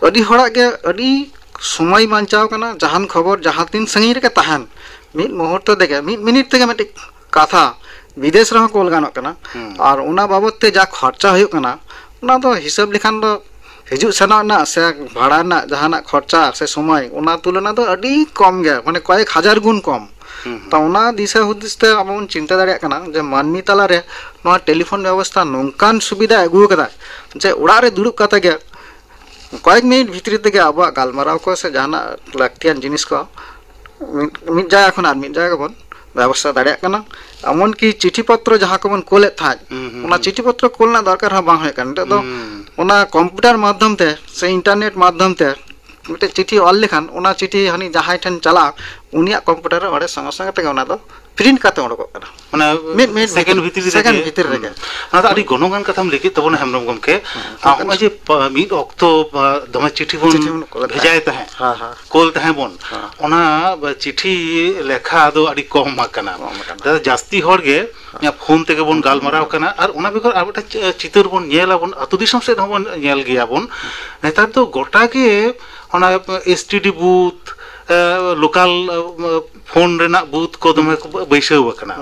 ᱟᱹᱰᱤ ᱦᱚᱲᱟᱜ ᱜᱮ ᱟᱹᱰᱤ ᱥᱚᱢᱚᱭ ᱵᱟᱧᱪᱟᱣ ᱠᱟᱱᱟ᱾ ᱡᱟᱦᱟᱱ ᱠᱷᱚᱵᱚᱨ ᱡᱟᱦᱟᱸ ᱛᱤᱱ ᱥᱟᱺᱜᱤᱧ ᱨᱮᱜᱮ ᱛᱟᱦᱮᱱ, ᱢᱤᱫ ᱢᱩᱦᱩᱨᱛᱚ ᱛᱮᱜᱮ, ᱢᱤᱫ ᱢᱤᱱᱤᱴ ᱛᱮᱜᱮ ᱢᱤᱫᱴᱤᱡ ᱠᱟᱛᱷᱟ ᱵᱤᱫᱮᱥ ᱨᱮᱦᱚᱸ ᱠᱳᱞ ᱜᱟᱱᱚᱜ ᱠᱟᱱᱟ᱾ ᱦᱩᱸ᱾ ᱟᱨ ᱚᱱᱟ ᱵᱟᱵᱚᱫ ᱛᱮ ᱡᱟ ᱠᱷᱚᱨᱪᱟ ᱦᱩᱭᱩᱜ ᱠᱟᱱᱟ, ᱚᱱᱟ ᱫᱚ ᱦᱤᱥᱟᱹᱵ ᱞᱮᱠᱷᱟᱱ ᱫᱚ ᱦᱤᱡᱩᱜ ᱥᱮᱱᱚᱜ ᱨᱮᱱᱟᱜ ᱥᱮ ᱵᱷᱟᱲᱟ ᱨᱮᱱᱟᱜ ᱡᱟᱦᱟᱱᱟᱜ ᱠᱷᱚᱨᱪᱟ ᱥᱮ ᱥᱚᱢᱚᱭ, ᱚᱱᱟ ᱛᱩᱞᱚᱱᱟ ᱫᱚ ᱟᱹᱰᱤ ᱠᱚᱢ ᱜᱮ, ᱢᱟᱱᱮ ᱠᱚᱭᱮᱠ ᱦᱟᱡᱟᱨ ᱜᱩᱱ ᱠᱚᱢ᱾ ᱦᱩᱸ, ᱦᱩᱸ᱾ ᱛᱚ ᱚᱱᱟ ᱫᱤᱥᱟᱹ ᱦᱩᱫᱤᱥ ᱛᱮ ᱟᱵᱚ ᱵᱚᱱ ᱪᱤᱱᱛᱟᱹ ᱫᱟᱲᱮᱭᱟᱜ ᱠᱟᱱᱟ ᱡᱮ ᱢᱟᱹᱱᱢᱤ ᱛᱟᱞᱟᱨᱮ ᱱᱚᱣᱟ ᱴᱮᱞᱤᱯᱷᱳᱱ ᱵᱮᱵᱚᱥᱛᱷᱟ ᱱᱚᱝᱠᱟᱱ ᱥᱩᱵᱤᱫᱷᱟ ᱟᱹᱜᱩ ᱟᱠᱟᱫᱟ ᱡᱮ ᱚᱲᱟᱜ ᱨᱮ ᱫᱩᱲᱩᱵ ᱠᱟᱛᱮ ᱜᱮ ᱠᱚᱭᱮᱠ ᱢᱤᱱᱤᱴ ᱵᱷᱤᱛᱨᱤ ᱛᱮᱜᱮ ᱟᱵᱚᱣᱟᱜ ᱜᱟᱞᱢᱟᱨᱟᱣ ᱠᱚ ᱥᱮ ᱡᱟᱦᱟᱱᱟᱜ ᱞᱟᱹᱠᱛᱤᱭᱟᱱ ᱡᱤᱱᱤᱥ ᱠᱚ ᱢᱤᱫ, ᱢᱤᱫ ᱡᱟᱭᱜᱟ ᱠᱷᱚᱱ ᱟᱨ ᱢᱤᱫ ᱡᱟᱭᱜᱟ ᱵᱚᱱ ᱵᱮᱵᱚᱥᱛᱷᱟ ᱫᱟᱲᱮᱭᱟᱜ ᱠᱟᱱᱟ᱾ ᱮᱢᱚᱱᱠᱤ ᱪᱤᱴᱷᱤ ᱯᱚᱛᱨᱚ ᱡᱟᱦᱟᱸ ᱠᱚᱵᱚᱱ ᱠᱳᱞᱮᱫ ᱛᱟᱦᱮᱸᱫ, ᱦᱩᱸ, ᱦᱩᱸ, ᱚᱱᱟ ᱦᱩᱸ᱾ ᱪᱤᱴᱷᱤ ᱯᱚᱛᱨᱚ ᱠᱳᱞ ᱨᱮᱱᱟᱜ ᱫᱚᱨᱠᱟᱨ ᱦᱚᱸ ᱵᱟᱝ ᱦᱩᱭᱩᱜ ᱠᱟᱱᱟ᱾ ᱱᱤᱛᱚᱜ ᱫᱚ ᱦᱩᱸ᱾ ᱚᱱᱟ ᱠᱚᱢᱯᱤᱭᱩᱴᱟᱨ ᱢᱟᱫᱽᱫᱷᱚᱢ ᱛᱮ ᱥᱮ ᱤᱱᱴᱟᱨᱱᱮᱴ ᱢᱟᱫᱽᱫᱷᱚᱢ ᱛᱮ ᱢᱤᱫᱴᱮᱡ ᱪᱤᱴᱷᱤ ᱚᱞ ᱞᱮᱠᱷᱟᱱ, ᱚᱱᱟ ᱪᱤᱴᱷᱤ ᱦᱟᱹᱱᱤ ᱡᱟᱦᱟᱸᱭ ᱴᱷᱮᱱ ᱪᱟᱞᱟᱜᱼᱟ, ᱩᱱᱤᱭᱟᱜ ᱠᱚᱢᱯᱤᱭᱩᱴᱟᱨ ᱨᱮ ᱚᱸᱰᱮ ᱥᱚᱸᱜᱮ ᱥᱚᱸᱜᱮ ᱛᱮᱜᱮ ᱚᱱᱟ ᱫᱚ ᱯᱨᱤᱱᱴ ᱠᱟᱛᱮ ᱚᱰᱚᱠᱚᱜ ᱠᱟᱱᱟ᱾ ᱢᱟᱱᱮ ᱢᱤᱫ ᱢᱤᱱᱤᱴ ᱥᱮᱠᱮᱱᱰ ᱵᱷᱤᱛᱤᱨ, ᱵᱷᱤᱛᱤᱨ ᱨᱮᱜᱮ᱾ ᱥᱮᱠᱮᱱᱰ ᱵᱷᱤᱛᱤᱨ ᱨᱮᱜᱮ᱾ ᱦᱩᱸ᱾ ᱚᱱᱟ ᱫᱚ ᱟᱹᱰᱤ ᱜᱚᱱᱚᱝᱟᱱ ᱠᱟᱛᱷᱟᱢ ᱞᱟᱹᱭ ᱠᱮᱫ ᱛᱟᱵᱚᱱᱟ, ᱦᱮᱢᱵᱨᱚᱢ ᱜᱚᱢᱠᱮ᱾ ᱦᱩᱸ᱾ ᱟᱨ ᱱᱚᱜᱼᱚᱭ ᱡᱮ ᱯᱟ-, ᱢᱤᱫ ᱚᱠᱛᱚ, ᱟ, ᱫᱚᱢᱮ ᱪᱤᱴᱷᱤ ᱵᱚᱱ ᱪᱤᱴᱷᱤ ᱵᱚᱱ ᱠᱳᱞᱮᱫ ᱵᱷᱮᱡᱟᱭ ᱛᱟᱦᱮᱸᱫ᱾ ᱛᱟᱦᱮᱸᱫ, ᱦᱮᱸ, ᱦᱮᱸ᱾ ᱠᱳᱞ ᱛᱟᱦᱮᱸ ᱵᱚᱱ᱾ ᱦᱮᱸ᱾ ᱚᱱᱟ ᱪᱤᱴᱷᱤ ᱞᱮᱠᱷᱟ ᱫᱚ ᱟᱹᱰᱤ ᱠᱚᱢ ᱟᱠᱟᱱᱟ᱾ ᱠᱚᱢ ᱟᱠᱟᱱᱟ᱾ ᱫᱟᱫᱟ, ᱡᱟᱹᱥᱛᱤ ᱦᱚᱲ ᱜᱮ ᱦᱮᱸ᱾ ᱯᱷᱳᱱ ᱛᱮᱜᱮ ᱵᱚᱱ ᱜᱟᱞᱢᱟᱨᱟᱣ ᱠᱟᱱᱟ᱾ ᱟᱨ ᱚᱱᱟ ᱵᱮᱜᱚᱨ ᱟᱨ ᱢᱤᱫᱴᱟᱝ ᱪᱤ-, ᱪᱤᱛᱟᱹᱨ ᱵᱚᱱ ᱧᱮᱞ ᱟᱵᱚᱱ, ᱟᱹᱛᱩ ᱫᱤᱥᱚᱢ ᱥᱮᱫ ᱦᱚᱸᱵᱚᱱ ᱧᱮᱞ ᱜᱮᱭᱟ ᱵᱚᱱ᱾ ᱱᱮᱛᱟᱨ ᱫᱚ ᱜᱚᱴᱟ ᱜᱮ ᱚᱱᱟ S T D booth, local phone ᱨᱮᱱᱟᱜ ᱵᱩᱛᱷ ᱠᱚ ᱫᱚᱢᱮ ᱠᱚ ᱵᱟᱹᱭᱥᱟᱹᱣ ᱟᱠᱟᱱᱟ᱾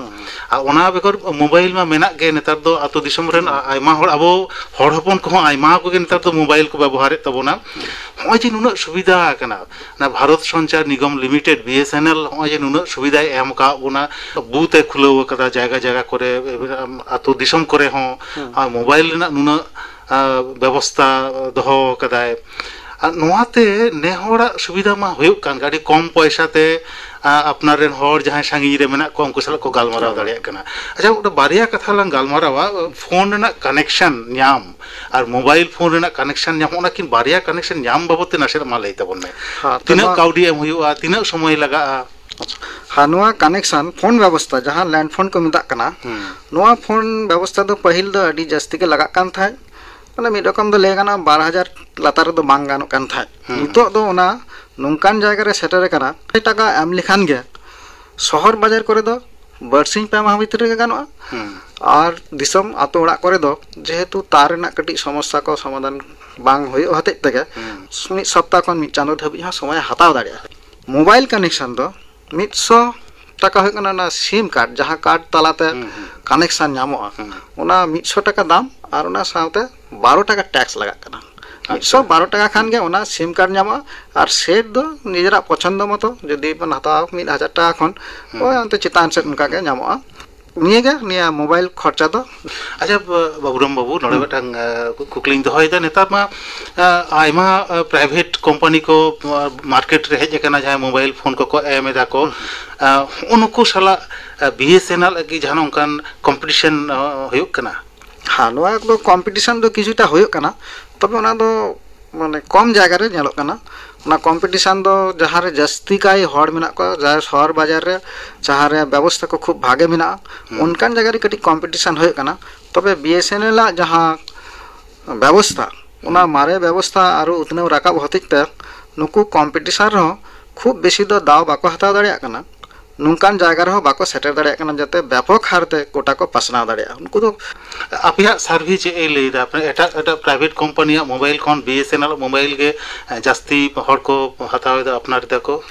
ᱟᱨ ᱚᱱᱟ ᱵᱮᱜᱚᱨ ᱢᱳᱵᱟᱭᱤᱞ ᱢᱟ ᱢᱮᱱᱟᱜ ᱜᱮ᱾ ᱱᱮᱛᱟᱨ ᱫᱚ ᱟᱹᱛᱩ ᱫᱤᱥᱚᱢ ᱨᱮᱱ ᱟᱭᱢᱟ ᱦᱚᱲ, ᱟᱵᱚ ᱦᱚᱲ ᱦᱚᱯᱚᱱ ᱠᱚᱦᱚᱸ ᱟᱭᱢᱟ ᱠᱚᱜᱮ ᱱᱮᱛᱟᱨ ᱫᱚ ᱢᱳᱵᱟᱭᱤᱞ ᱠᱚ ᱵᱮᱵᱚᱦᱟᱨᱮᱫ ᱛᱟᱵᱚᱱᱟ᱾ ᱱᱚᱜᱼᱚᱭ ᱡᱮ ᱱᱩᱱᱟᱹᱜ ᱥᱩᱵᱤᱫᱷᱟ ᱟᱠᱟᱱᱟ, ᱚᱱᱟ Bharat Sanchar Nigam limited, B S N L, ᱱᱚᱜᱼᱚᱭ ᱡᱮ ᱱᱩᱱᱟᱹᱜ ᱥᱩᱵᱤᱫᱷᱟᱭ ᱮᱢ ᱟᱠᱟᱫ ᱵᱚᱱᱟ, ᱵᱩᱛᱷ ᱮ ᱠᱷᱩᱞᱟᱹᱣ ᱟᱠᱟᱫᱟ ᱡᱟᱭᱜᱟ ᱡᱟᱭᱜᱟ ᱠᱚᱨᱮ, ᱟᱹᱛᱩ ᱫᱤᱥᱚᱢ ᱠᱚᱨᱮ ᱦᱚᱸ ᱟᱨ ᱢᱳᱵᱟᱭᱤᱞ ᱨᱮᱱᱟᱜ ᱱᱩᱱᱟᱹᱜ ᱵᱮᱵᱚᱥᱛᱷᱟ ᱫᱚᱦᱚ ᱟᱠᱟᱫᱟᱭ᱾ ᱟᱨ ᱱᱚᱣᱟᱛᱮ ᱱᱮ ᱦᱚᱲᱟᱜ ᱥᱩᱵᱤᱫᱷᱟ ᱢᱟ ᱦᱩᱭᱩᱜ ᱠᱟᱱ ᱜᱮ, ᱟᱹᱰᱤ ᱠᱚᱢ ᱯᱚᱭᱥᱟ ᱛᱮ ᱟᱯᱱᱟᱨ ᱨᱮᱱ ᱦᱚᱲ ᱡᱟᱦᱟᱸᱭ ᱥᱟᱺᱜᱤᱧ ᱨᱮ ᱢᱮᱱᱟᱜ ᱠᱚᱣᱟ, ᱩᱱᱠᱩ ᱥᱟᱞᱟᱜ ᱠᱚ ᱜᱟᱞᱢᱟᱨᱟᱣ ᱫᱟᱲᱮᱭᱟᱜ ᱠᱟᱱᱟ᱾ ᱟᱪᱪᱷᱟ, ᱚᱸᱰᱮ ᱵᱟᱨᱭᱟ ᱠᱟᱛᱷᱟ ᱞᱟᱝ ᱜᱟᱞᱢᱟᱨᱟᱣᱟ, ᱯᱷᱳᱱ ᱨᱮᱱᱟᱜ ᱠᱟᱱᱮᱠᱥᱚᱱ ᱧᱟᱢ ᱟᱨ ᱢᱳᱵᱟᱭᱤᱞ ᱯᱷᱳᱱ ᱨᱮᱱᱟᱜ ᱠᱟᱱᱮᱠᱥᱚᱱ ᱧᱟᱢ, ᱚᱱᱟ ᱠᱤᱱ ᱵᱟᱨᱭᱟ ᱠᱟᱱᱮᱠᱥᱚᱱ ᱧᱟᱢ ᱵᱟᱵᱚᱫ ᱛᱮ ᱱᱟᱥᱮᱱᱟᱜ ᱢᱟ ᱞᱟᱹᱭ ᱛᱟᱵᱚᱱ ᱢᱮ᱾ ᱦᱮᱸ, ᱛᱤᱱᱟᱹᱜ ᱛᱮᱢᱟ ᱠᱟᱹᱣᱰᱤ ᱮᱢ ᱦᱩᱭᱩᱜᱼᱟ, ᱛᱤᱱᱟᱹᱜ ᱥᱚᱢᱚᱭ ᱞᱟᱜᱟᱜᱼᱟ? ᱦᱮᱸ, ᱱᱚᱣᱟ ᱠᱟᱱᱮᱠᱥᱚᱱ ᱯᱷᱳᱱ ᱵᱮᱵᱚᱥᱛᱷᱟ, ᱡᱟᱦᱟᱸ ᱞᱮᱱᱰ ᱯᱷᱳᱱ ᱠᱚ ᱢᱮᱛᱟᱜ ᱠᱟᱱᱟ, ᱱᱚᱣᱟ ᱯᱷᱳᱱ ᱵᱮᱵᱚᱥᱛᱷᱟ ᱫᱚ ᱯᱟᱹᱦᱤᱞ ᱫᱚ ᱟᱹᱰᱤ ᱡᱟᱹᱥᱛᱤ ᱜᱮ ᱞᱟᱜᱟᱜ ᱠᱟᱱ ᱛᱟᱦᱮᱸᱫ᱾ ᱢᱟᱱᱮ, ᱢᱤᱫ ᱨᱚᱠᱚᱢ ᱫᱚ ᱞᱟᱹᱭ ᱜᱟᱱᱚᱜᱼᱟ, ᱵᱟᱨ ᱦᱟᱡᱟᱨ ᱞᱟᱛᱟᱨ ᱨᱮᱫᱚ ᱵᱟᱝ ᱜᱟᱱᱚᱜ ᱠᱟᱱ ᱛᱟᱦᱮᱸᱫ᱾ ᱱᱤᱛᱚᱜ ᱫᱚ ᱚᱱᱟ ᱱᱚᱝᱠᱟᱱ ᱡᱟᱭᱜᱟ ᱨᱮ ᱥᱮᱴᱮᱨ ᱟᱠᱟᱱᱟ, ᱴᱟᱠᱟ ᱮᱢ ᱞᱮᱠᱷᱟᱱ ᱜᱮ ᱥᱚᱦᱚᱨ ᱵᱟᱡᱟᱨ ᱠᱚᱨᱮ ᱫᱚ ᱵᱟᱨᱥᱤᱧ ᱯᱮ ᱢᱟᱦᱟ ᱵᱷᱤᱛᱨᱤ ᱨᱮᱜᱮ ᱜᱟᱱᱚᱜᱼᱟ᱾ ᱟᱨ ᱫᱤᱥᱚᱢ ᱟᱛᱳ ᱚᱲᱟᱜ ᱠᱚᱨᱮ ᱫᱚ ᱡᱮᱦᱮᱛᱩ ᱛᱟᱨ ᱨᱮᱱᱟᱜ ᱠᱟᱹᱴᱤᱡ ᱥᱚᱢᱚᱥᱥᱟ ᱠᱚ ᱥᱚᱢᱟᱫᱷᱟᱱ ᱵᱟᱝ ᱦᱩᱭᱩᱜ ᱦᱚᱛᱮᱡ ᱛᱮᱜᱮ ᱢᱤᱫ ᱥᱚᱯᱛᱟᱦ ᱠᱷᱚᱱ ᱢᱤᱫ ᱪᱟᱸᱫᱳ ᱫᱷᱟᱹᱵᱤᱡ ᱦᱚᱸ ᱥᱚᱢᱚᱭ ᱦᱟᱛᱟᱣ ᱫᱟᱲᱮᱭᱟᱜᱼᱟ᱾ ᱢᱳᱵᱟᱭᱤᱞ ᱠᱟᱱᱮᱠᱥᱚᱱ ᱫᱚ ᱢᱤᱫ ᱥᱚ ᱴᱟᱠᱟ ᱦᱩᱭᱩᱜ ᱠᱟᱱᱟ ᱚᱱᱟ ᱥᱤᱢ ᱠᱟᱨᱰ, ᱡᱟᱦᱟᱸ ᱠᱟᱨᱰ ᱛᱟᱞᱟᱛᱮ ᱠᱟᱱᱮᱠᱥᱚᱱ ᱧᱟᱢᱚᱜᱼᱟ᱾ ᱚᱱᱟ ᱢᱤᱫ ᱥᱚ ᱴᱟᱠᱟ ᱫᱟᱢ ᱟᱨ ᱚᱱᱟ ᱥᱟᱶᱛᱮ ᱵᱟᱨᱚ ᱴᱟᱠᱟ ᱴᱮᱠᱥ ᱞᱟᱜᱟᱜ ᱠᱟᱱᱟ᱾ ᱢᱤᱫ ᱥᱚ ᱵᱟᱨᱚ ᱴᱟᱠᱟ ᱠᱷᱟᱱ ᱜᱮ ᱚᱱᱟ ᱥᱤᱢ ᱠᱟᱨᱰ ᱧᱟᱢᱚᱜᱼᱟ᱾ ᱟᱨ ᱥᱮᱴ ᱫᱚ ᱱᱤᱡᱮᱨᱟᱜ ᱯᱚᱪᱷᱚᱱᱫᱚ ᱢᱚᱛᱚ ᱡᱩᱫᱤ ᱵᱚᱱ ᱦᱟᱛᱟᱣᱟ ᱢᱤᱫ ᱦᱟᱡᱟᱨ ᱴᱟᱠᱟ ᱠᱷᱚᱱ, ᱳᱭ ᱚᱱᱛᱮ ᱪᱮᱛᱟᱱ ᱥᱮᱫ ᱚᱱᱠᱟ ᱜᱮ ᱧᱟᱢᱚᱜᱼᱟ᱾ ᱱᱤᱭᱟᱹᱜᱮ ᱱᱤᱭᱟᱹ ᱢᱳᱵᱟᱭᱤᱞ ᱠᱷᱚᱨᱪᱟ ᱫᱚ᱾ ᱟᱪᱪᱷᱟ, ᱵᱟᱹᱵᱩᱨᱟᱢ ᱵᱟᱹᱵᱩ, ᱱᱚᱰᱮ ᱢᱤᱫᱴᱟᱝ ᱠᱩᱠᱞᱤᱧ ᱫᱚᱦᱚᱭᱮᱫᱟ᱾ ᱱᱮᱛᱟᱨ ᱢᱟ ᱟᱭᱢᱟ ᱯᱨᱟᱭᱵᱷᱮᱴ ᱠᱳᱢᱯᱟᱱᱤ ᱠᱚ ᱢᱟᱨᱠᱮᱴ ᱨᱮ ᱦᱮᱡ ᱟᱠᱟᱱᱟ, ᱡᱟᱦᱟᱸᱭ ᱢᱳᱵᱟᱭᱤᱞ ᱯᱷᱳᱱ ᱠᱚᱠᱚ ᱮᱢ ᱮᱫᱟ ᱠᱚ᱾ ᱦᱚᱸᱜᱼᱚ ᱱᱩᱠᱩ ᱥᱟᱞᱟᱜ ᱵᱤ ᱮᱥ ᱮᱱ ᱮᱞ ᱠᱤ ᱡᱟᱦᱟᱱᱟᱜ ᱚᱱᱠᱟᱱ ᱠᱚᱢᱯᱤᱴᱤᱥᱚᱱ ᱦᱩᱭᱩᱜ ᱠᱟᱱᱟ? ᱦᱮᱸ, ᱱᱚᱣᱟ ᱫᱚ ᱠᱚᱢᱯᱤᱴᱤᱥᱚᱱ ᱫᱚ ᱠᱤᱪᱷᱩᱴᱟ ᱦᱩᱭᱩᱜ ᱠᱟᱱᱟ, ᱛᱚᱵᱮ ᱚᱱᱟ ᱫᱚ ᱢᱟᱱᱮ ᱠᱚᱢ ᱡᱟᱭᱜᱟ ᱨᱮ ᱧᱮᱞᱚᱜ ᱠᱟᱱᱟ᱾ ᱚᱱᱟ ᱠᱚᱢᱯᱤᱴᱤᱥᱚᱱ ᱫᱚ ᱡᱟᱦᱟᱸ ᱨᱮ ᱡᱟᱹᱥᱛᱤ ᱠᱟᱭ ᱦᱚᱲ ᱢᱮᱱᱟᱜ ᱠᱚᱣᱟ, ᱡᱟᱦᱟᱸ ᱥᱚᱦᱚᱨ ᱵᱟᱡᱟᱨ ᱨᱮ, ᱡᱟᱦᱟᱸ ᱨᱮ ᱵᱮᱵᱚᱥᱛᱷᱟ ᱠᱚ ᱠᱷᱩᱵ ᱵᱷᱟᱜᱮ ᱢᱮᱱᱟᱜᱼᱟ, ᱚᱱᱠᱟᱱ ᱡᱟᱭᱜᱟ ᱨᱮ ᱠᱟᱹᱴᱤᱡ ᱠᱚᱢᱯᱤᱴᱤᱥᱚᱱ ᱦᱩᱭᱩᱜ ᱠᱟᱱᱟ᱾ ᱛᱚᱵᱮ ᱵᱤ ᱮᱥ ᱮᱱ ᱮᱞ ᱟᱜ ᱡᱟᱦᱟᱸ ᱵᱮᱵᱚᱥᱛᱷᱟ, ᱚᱱᱟ ᱢᱟᱨᱮ ᱵᱮᱵᱚᱥᱛᱷᱟ ᱟᱨᱚ ᱩᱛᱱᱟᱹᱣ ᱨᱟᱠᱟᱵ ᱦᱚᱛᱮᱡ ᱛᱮ ᱱᱩᱠᱩ ᱠᱚᱢᱯᱤᱴᱤᱥᱚᱱ ᱨᱮᱦᱚᱸ ᱠᱷᱩᱵ ᱵᱮᱥᱤ ᱫᱚ ᱫᱟᱣ ᱵᱟᱠᱚ ᱦᱟᱛᱟᱣ ᱫᱟᱲᱮᱭᱟᱜ ᱠᱟᱱᱟ᱾ ᱱᱚᱝᱠᱟᱱ ᱡᱟᱭᱜᱟ ᱨᱮᱦᱚᱸ ᱵᱟᱠᱚ ᱥᱮᱴᱮᱨ ᱫᱟᱲᱮᱭᱟᱜ ᱠᱟᱱᱟ, ᱡᱟᱛᱮ ᱵᱮᱯᱚᱠ ᱦᱟᱨᱛᱮ ᱠᱚᱴᱟ ᱠᱚ ᱯᱟᱥᱱᱟᱣ ᱫᱟᱲᱮᱭᱟᱜᱼᱟ᱾ ᱩᱱᱠᱩ ᱫᱚ ᱟᱯᱮᱭᱟᱜ ᱥᱟᱨᱵᱷᱮ ᱪᱮᱫ ᱮ ᱞᱟᱹᱭᱫᱟ? ᱟᱯᱮ ᱮᱴᱟᱜ ᱮᱴᱟᱜ ᱯᱨᱟᱭᱵᱷᱮᱴ ᱠᱳᱢᱯᱟᱱᱤᱭᱟᱜ ᱢᱳᱵᱟᱭᱤᱞ ᱠᱷᱚᱱ B S N L mobile ᱜᱮ ᱡᱟᱹᱥᱛᱤ ᱦᱚᱲ ᱠᱚ ᱦᱟᱛᱟᱣ ᱮᱫᱟ, ᱟᱯᱱᱟᱨ ᱮᱫᱟ ᱠᱚ?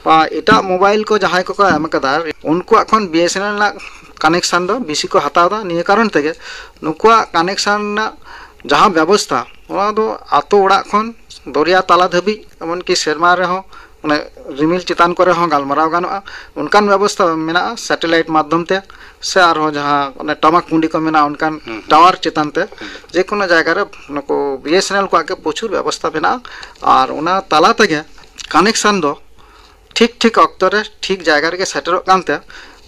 ᱟᱨ ᱮᱴᱟᱜ ᱢᱳᱵᱟᱭᱤᱞ ᱠᱚ ᱡᱟᱦᱟᱸᱭ ᱠᱚᱠᱚ ᱮᱢ ᱠᱟᱫᱟ, ᱩᱱᱠᱩᱣᱟᱜ ᱠᱷᱚᱱ ᱵᱤ ᱮᱥ ᱮᱱ ᱮᱞ ᱨᱮᱱᱟᱜ ᱠᱟᱱᱮᱠᱥᱚᱱ ᱫᱚ ᱵᱮᱥᱤ ᱠᱚ ᱦᱟᱛᱟᱣ ᱮᱫᱟ᱾ ᱱᱤᱭᱟᱹ ᱠᱟᱨᱚᱱ ᱛᱮᱜᱮ ᱱᱩᱠᱩᱣᱟᱜ ᱠᱟᱱᱮᱠᱥᱚᱱ ᱨᱮᱱᱟᱜ ᱡᱟᱦᱟᱸ ᱵᱮᱵᱚᱥᱛᱷᱟ, ᱚᱱᱟ ᱫᱚ ᱟᱛᱳ ᱚᱲᱟᱜ ᱠᱷᱚᱱ ᱫᱚᱨᱭᱟ ᱛᱟᱞᱟ ᱫᱷᱟᱹᱵᱤᱡ, ᱮᱢᱚᱱᱠᱤ ᱥᱮᱨᱢᱟ ᱨᱮᱦᱚᱸ ᱚᱱᱮ ᱨᱤᱢᱤᱞ ᱪᱮᱛᱟᱱ ᱠᱚᱨᱮ ᱦᱚᱸ ᱜᱟᱞᱢᱟᱨᱟᱣ ᱜᱟᱱᱚᱜᱼᱟ᱾ ᱚᱱᱠᱟᱱ ᱵᱮᱵᱚᱥᱛᱷᱟ ᱢᱮᱱᱟᱜᱼᱟ, ᱥᱮᱴᱮᱞᱟᱭᱤᱴ ᱢᱟᱫᱽᱫᱷᱚᱢ ᱛᱮ ᱥᱮ ᱟᱨᱦᱚᱸ ᱡᱟᱦᱟᱸ ᱚᱱᱮ ᱴᱟᱢᱟᱠ ᱠᱩᱸᱰᱤ ᱠᱚ ᱢᱮᱱᱟᱜᱼᱟ, ᱚᱱᱠᱟᱱ ᱦᱩᱸ, ᱦᱩᱸ᱾ ᱴᱟᱣᱟᱨ ᱪᱮᱛᱟᱱ ᱛᱮ ᱦᱩᱸ᱾ ᱡᱮ ᱠᱳᱱᱳ ᱡᱟᱭᱜᱟ ᱨᱮ ᱱᱩᱠᱩ ᱵᱤ ᱮᱥ ᱮᱱ ᱮᱞ ᱠᱚᱣᱟᱜ ᱜᱮ ᱯᱨᱚᱪᱩᱨ ᱵᱮᱵᱚᱥᱛᱷᱟ ᱢᱮᱱᱟᱜᱼᱟ᱾ ᱟᱨ ᱚᱱᱟ ᱛᱟᱞᱟ ᱛᱮᱜᱮ ᱠᱟᱱᱮᱠᱥᱚᱱ ᱫᱚ ᱴᱷᱤᱠ ᱴᱷᱤᱠ ᱚᱠᱛᱚ ᱨᱮ ᱴᱷᱤᱠ ᱡᱟᱭᱜᱟ ᱨᱮᱜᱮ ᱥᱮᱴᱮᱨᱚᱜ ᱠᱟᱱᱛᱮ,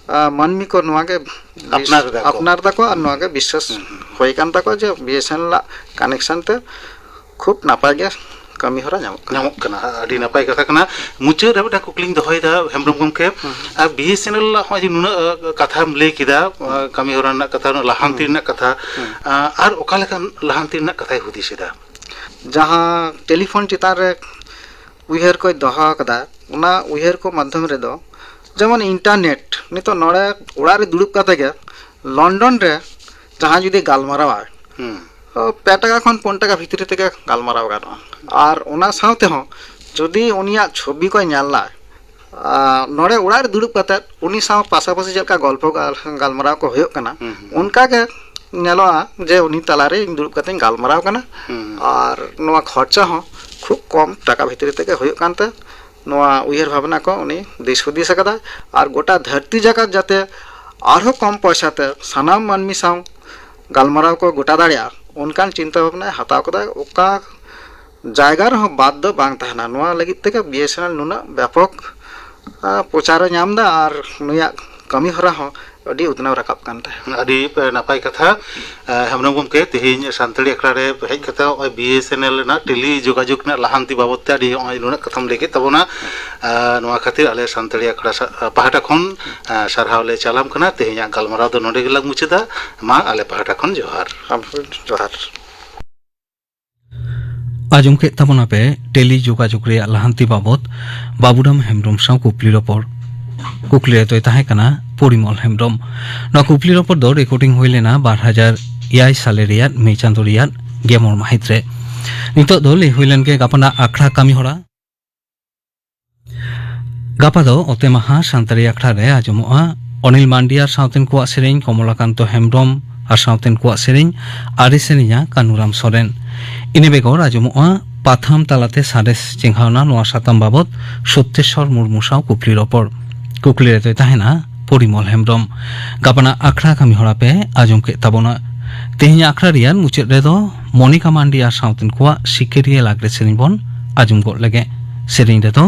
ᱟᱨ ᱢᱟᱹᱱᱢᱤ ᱠᱚ ᱱᱚᱣᱟ ᱜᱮ ᱵᱤᱥ-, ᱟᱯᱱᱟᱨ ᱮᱫᱟ ᱠᱚ᱾ ᱟᱯᱱᱟᱨ ᱫᱟᱠᱚ ᱟᱨ ᱱᱚᱣᱟ ᱜᱮ ᱵᱤᱥᱥᱟᱹᱥ ᱦᱩᱸ, ᱦᱩᱸ᱾ ᱦᱩᱭ ᱟᱠᱟᱱ ᱛᱟᱠᱚᱣᱟ ᱡᱮ ᱵᱤ ᱮᱥ ᱮᱱ ᱮᱞ ᱟᱜ ᱠᱟᱱᱮᱠᱥᱚᱱ ᱛᱮ ᱠᱷᱩᱵ ᱱᱟᱯᱟᱭ ᱜᱮ ᱠᱟᱹᱢᱤ ᱦᱚᱨᱟ ᱧᱟᱢᱚᱜ ᱠᱟᱱᱟ᱾ ᱧᱟᱢᱚᱜ ᱠᱟᱱᱟ᱾ ᱟᱹᱰᱤ ᱱᱟᱯᱟᱭ ᱠᱟᱛᱷᱟ ᱠᱟᱱᱟ᱾ ᱢᱩᱪᱟᱹᱫ ᱨᱮ ᱢᱤᱫᱴᱟᱝ ᱠᱩᱠᱞᱤᱧ ᱫᱚᱦᱚᱭᱮᱫᱟ ᱦᱮᱢᱵᱨᱚᱢ ᱜᱚᱢᱠᱮ, ᱦᱩᱸ᱾ ᱟᱨ ᱵᱤ ᱮᱥ ᱮᱱ ᱮᱞ ᱱᱚᱜᱼᱚᱭ ᱡᱮ ᱱᱩᱱᱟᱹᱜ, ᱟᱸ, ᱠᱟᱛᱷᱟᱢ ᱞᱟᱹᱭ ᱠᱮᱫᱟ, ᱟᱸ, ᱠᱟᱹᱢᱤ ᱦᱚᱨᱟ ᱨᱮᱱᱟᱜ ᱠᱟᱛᱷᱟ, ᱩᱱᱟᱹᱜ ᱞᱟᱦᱟᱱᱛᱤ ᱦᱩᱸ᱾ ᱨᱮᱱᱟᱜ ᱠᱟᱛᱷᱟ, ᱦᱩᱸ᱾ ᱟᱸ, ᱟᱨ ᱚᱠᱟ ᱞᱮᱠᱟᱱ ᱞᱟᱦᱟᱱᱛᱤ ᱨᱮᱱᱟᱜ ᱠᱟᱛᱷᱟᱭ ᱦᱩᱫᱤᱥ ᱮᱫᱟ? ᱡᱟᱦᱟᱸ ᱴᱮᱞᱤᱯᱷᱳᱱ ᱪᱮᱛᱟᱱ ᱨᱮ ᱩᱭᱦᱟᱹᱨ ᱠᱚᱭ ᱫᱚᱦᱚ ᱟᱠᱟᱫᱟ, ᱚᱱᱟ ᱩᱭᱦᱟᱹᱨ ᱠᱚ ᱢᱟᱫᱽᱫᱷᱚᱢ ᱨᱮᱫᱚ ᱡᱮᱢᱚᱱ ᱤᱱᱴᱟᱨᱱᱮᱴ, ᱱᱤᱛᱚᱜ ᱱᱚᱰᱮ ᱚᱲᱟᱜ ᱨᱮ ᱫᱩᱲᱩᱵ ᱠᱟᱛᱮ ᱜᱮ ᱞᱚᱱᱰᱚᱱ ᱨᱮ ᱡᱟᱦᱟᱸᱭ ᱡᱩᱫᱤ ᱜᱟᱞᱢᱟᱨᱟᱣᱟᱭ, ᱦᱩᱸ᱾ ᱯᱮ ᱴᱟᱠᱟ ᱠᱷᱚᱱ ᱯᱩᱱ ᱴᱟᱠᱟ ᱵᱷᱤᱛᱨᱤ ᱛᱮᱜᱮ ᱜᱟᱞᱢᱟᱨᱟᱣ ᱜᱟᱱᱚᱜᱼᱟ᱾ ᱟᱨ ᱚᱱᱟ ᱥᱟᱶ ᱛᱮᱦᱚᱸ ᱡᱩᱫᱤ ᱩᱱᱤᱭᱟᱜ ᱪᱷᱚᱵᱤ ᱠᱚᱭ ᱧᱮᱞ ᱫᱟ, ᱟᱨ ᱱᱚᱰᱮ ᱚᱲᱟᱜ ᱨᱮ ᱫᱩᱲᱩᱵ ᱠᱟᱛᱮ ᱩᱱᱤ ᱥᱟᱶ ᱯᱟᱥᱟᱯᱟᱥᱤ ᱪᱮᱫ ᱞᱮᱠᱟ ᱜᱚᱞᱯᱚ ᱜᱟᱞ-, ᱜᱟᱞᱢᱟᱨᱟᱣ ᱠᱚ ᱦᱩᱭᱩᱜ ᱠᱟᱱᱟ, ᱦᱩᱸ, ᱦᱩᱸ᱾ ᱚᱱᱠᱟ ᱜᱮ ᱧᱮᱞᱚᱜᱼᱟ ᱡᱮ ᱩᱱᱤ ᱛᱟᱞᱟᱨᱮ ᱤᱧ ᱫᱩᱲᱩᱵ ᱠᱟᱛᱮᱧ ᱜᱟᱞᱢᱟᱨᱟᱣ ᱠᱟᱱᱟ᱾ ᱦᱩᱸ᱾ ᱟᱨ ᱱᱚᱣᱟ ᱠᱷᱚᱨᱪᱟ ᱦᱚᱸ ᱠᱷᱩᱵ ᱠᱚᱢ ᱴᱟᱠᱟ ᱵᱷᱤᱛᱨᱤ ᱛᱮᱜᱮ ᱦᱩᱭᱩᱜ ᱠᱟᱱᱛᱮ, ᱱᱚᱣᱟ ᱩᱭᱦᱟᱹᱨ ᱵᱷᱟᱵᱽᱱᱟ ᱠᱚ ᱩᱱᱤ ᱫᱤᱥ ᱦᱩᱫᱤᱥ ᱟᱠᱟᱫᱟ᱾ ᱟᱨ ᱜᱚᱴᱟ ᱫᱷᱟᱹᱨᱛᱤ ᱡᱟᱠᱟᱛ ᱡᱟᱛᱮ ᱟᱨᱦᱚᱸ ᱠᱚᱢ ᱯᱚᱭᱥᱟ ᱛᱮ ᱥᱟᱱᱟᱢ ᱢᱟᱹᱱᱢᱤ ᱥᱟᱶ ᱜᱟᱞᱢᱟᱨᱟᱣ ᱠᱚ ᱜᱚᱴᱟ ᱫᱟᱲᱮᱭᱟᱜᱼᱟ, ᱚᱱᱠᱟᱱ ᱪᱤᱱᱛᱟᱹ ᱵᱷᱟᱵᱽᱱᱟᱭ ᱦᱟᱛᱟᱣ ᱠᱟᱫᱟ᱾ ᱚᱠᱟ ᱡᱟᱭᱜᱟ ᱨᱮᱦᱚᱸ ᱵᱟᱫ ᱫᱚ ᱵᱟᱝ ᱛᱟᱦᱮᱱᱟ᱾ ᱱᱚᱣᱟ ᱞᱟᱹᱜᱤᱫ ᱛᱮᱜᱮ ᱵᱤ ᱮᱥ ᱮᱱ ᱮᱞ ᱱᱩᱱᱟᱹᱜ ᱵᱮᱯᱚᱠ, ᱟ, ᱯᱨᱚᱪᱟᱨᱮ ᱧᱟᱢ ᱮᱫᱟ ᱟᱨ ᱱᱩᱭᱟᱜ ᱠᱟᱹᱢᱤ ᱦᱚᱨᱟ ᱦᱚᱸ ᱟᱹᱰᱤ ᱩᱛᱱᱟᱹᱣ ᱨᱟᱠᱟᱵ ᱠᱟᱱ ᱛᱟᱭᱟ᱾ ᱟᱹᱰᱤ, ᱮ, ᱱᱟᱯᱟᱭ ᱠᱟᱛᱷᱟ᱾ ᱮ, ᱦᱮᱢᱵᱨᱚᱢ ᱜᱚᱢᱠᱮ, ᱛᱮᱦᱮᱧ ᱥᱟᱱᱛᱟᱲᱤ ᱟᱠᱷᱲᱟ ᱨᱮ ᱦᱮᱡ ᱠᱟᱛᱮ ᱱᱚᱜᱼᱚᱭ ᱵᱤ ᱮᱥ ᱮᱱ ᱮᱞ ᱨᱮᱱᱟᱜ ᱴᱮᱞᱤ ᱡᱳᱜᱟᱡᱳᱜᱽ ᱨᱮᱱᱟᱜ ᱞᱟᱦᱟᱱᱛᱤ ᱵᱟᱵᱚᱫ ᱛᱮ ᱟᱹᱰᱤ ᱱᱚᱜᱼᱚᱭ ᱱᱩᱱᱟᱹᱜ ᱠᱟᱛᱷᱟᱢ ᱞᱟᱹᱭ ᱠᱮᱫ ᱛᱟᱵᱚᱱᱟ᱾ ᱮ, ᱱᱚᱣᱟ ᱠᱷᱟᱹᱛᱤᱨ ᱟᱞᱮ ᱥᱟᱱᱛᱟᱲᱤ ᱟᱠᱷᱲᱟ ᱥᱟ-, ᱯᱟᱦᱴᱟ ᱠᱷᱚᱱ, ᱮ, ᱥᱟᱨᱦᱟᱣ ᱞᱮ ᱪᱟᱞᱟᱢ ᱠᱟᱱᱟ᱾ ᱛᱮᱦᱮᱧᱟᱜ ᱜᱟᱞᱢᱟᱨᱟᱣ ᱫᱚ ᱱᱚᱰᱮ ᱜᱮᱞᱟᱝ ᱢᱩᱪᱟᱹᱫᱟ᱾ ᱢᱟ ᱟᱞᱮ ᱯᱟᱦᱴᱟ ᱠᱷᱚᱱ ᱡᱚᱦᱟᱨ᱾ ᱟᱢ ᱦᱚᱸ ᱡᱚᱦᱟᱨ᱾ ᱟᱸᱡᱚᱢ ᱠᱮᱫ ᱛᱟᱵᱚᱱᱟᱯᱮ ᱴᱮᱞᱤ ᱡᱳᱜᱟᱡᱳᱜᱽ ᱨᱮᱭᱟᱜ ᱞᱟᱦᱟᱱᱛᱤ ᱵᱟᱵᱚᱛ ᱵᱟᱵᱩᱨᱟᱢ ᱦᱮᱢᱵᱨᱚᱢ ᱥᱟᱶ ᱠᱩᱠᱞᱤ ᱨᱚᱯᱚᱲ᱾ ᱠᱩᱠᱞᱤ ᱨᱮᱫᱚᱭ ᱛᱟᱦᱮᱸ ᱠᱟᱱᱟ ᱯᱚᱨᱤᱢᱚᱞ ᱦᱮᱢᱵᱨᱚᱢ᱾ ᱱᱚᱣᱟ ᱠᱩᱠᱞᱤ ᱨᱚᱯᱚᱲ ᱫᱚ ᱨᱮᱠᱚᱨᱰᱤᱝ ᱦᱩᱭ ᱞᱮᱱᱟ ᱵᱟᱨ ᱦᱟᱡᱟᱨ ᱮᱭᱟᱭ ᱥᱟᱞᱮ ᱨᱮᱭᱟᱜ ᱢᱮ ᱪᱟᱸᱫᱳ ᱨᱮᱭᱟᱜ ᱜᱮᱞ ᱢᱚᱬᱮ ᱢᱟᱹᱦᱤᱛ ᱨᱮ᱾ ᱱᱤᱛᱚᱜ ᱫᱚ ᱞᱟᱹᱭ ᱦᱩᱭ ᱞᱮᱱ ᱜᱮ ᱜᱟᱯᱟᱱᱟᱜ ᱟᱠᱷᱲᱟ ᱠᱟᱹᱢᱤ ᱦᱚᱨᱟ᱾ ᱜᱟᱯᱟ ᱫᱚ ᱚᱛᱮ ᱢᱟᱦᱟ ᱥᱟᱱᱛᱟᱲᱤ ᱟᱠᱷᱲᱟ ᱨᱮ ᱟᱸᱡᱚᱢᱚᱜᱼᱟ ᱚᱱᱤᱞ ᱢᱟᱱᱰᱤ ᱟᱨ ᱥᱟᱶᱛᱮᱱ ᱠᱚᱣᱟᱜ ᱥᱮᱨᱮᱧ, ᱠᱚᱢᱚᱞᱟᱠᱟᱱᱛᱚ ᱦᱮᱢᱵᱨᱚᱢ ᱟᱨ ᱥᱟᱶᱛᱮᱱ ᱠᱚᱣᱟᱜ ᱥᱮᱨᱮᱧ, ᱟᱨᱮ ᱥᱮᱨᱮᱧᱟ ᱠᱟᱱᱩᱨᱟᱢ ᱥᱚᱨᱮᱱ᱾ ᱤᱱᱟᱹ ᱵᱮᱜᱚᱨ ᱟᱸᱡᱚᱢᱚᱜᱼᱟ ᱯᱟᱛᱷᱟᱢ ᱛᱟᱞᱟᱛᱮ ᱥᱟᱬᱮᱥ ᱪᱮᱸᱜᱷᱟᱣᱱᱟ ᱱᱚᱣᱟ ᱥᱟᱛᱟᱢ ᱵᱟᱵᱚᱛ ᱥᱚᱛᱭᱮᱥᱚᱨ ᱢᱩᱨᱢᱩ ᱥᱟᱶ ᱠᱩᱠᱞᱤ ᱨᱚᱯᱚᱲ᱾ ᱠᱩᱠᱞᱤ ᱨᱮᱫᱚᱭ ᱛᱟᱦᱮᱱᱟ ᱯᱚᱨᱤᱢᱚᱞ ᱦᱮᱢᱵᱨᱚᱢ᱾ ᱜᱟᱯᱟᱱᱟᱜ ᱟᱠᱷᱲᱟ ᱠᱟᱹᱢᱤ ᱦᱚᱨᱟ ᱯᱮ ᱟᱸᱡᱚᱢ ᱠᱮᱫ ᱛᱟᱵᱚᱱᱟ᱾ ᱛᱮᱦᱮᱧᱟᱜ ᱟᱠᱷᱲᱟ ᱨᱮᱭᱟᱜ ᱢᱩᱪᱟᱹᱫ ᱨᱮᱫᱚ ᱢᱚᱱᱤᱠᱟ ᱢᱟᱱᱰᱤ ᱟᱨ ᱥᱟᱶᱛᱮᱱ ᱠᱚᱣᱟᱜ ᱥᱤᱠᱟᱹᱨᱤᱭᱟᱹ ᱞᱟᱜᱽᱲᱮ ᱥᱮᱨᱮᱧ ᱵᱚᱱ ᱟᱸᱡᱚᱢ ᱜᱚᱫ ᱞᱮᱜᱮ᱾ ᱥᱮᱨᱮᱧ ᱨᱮᱫᱚ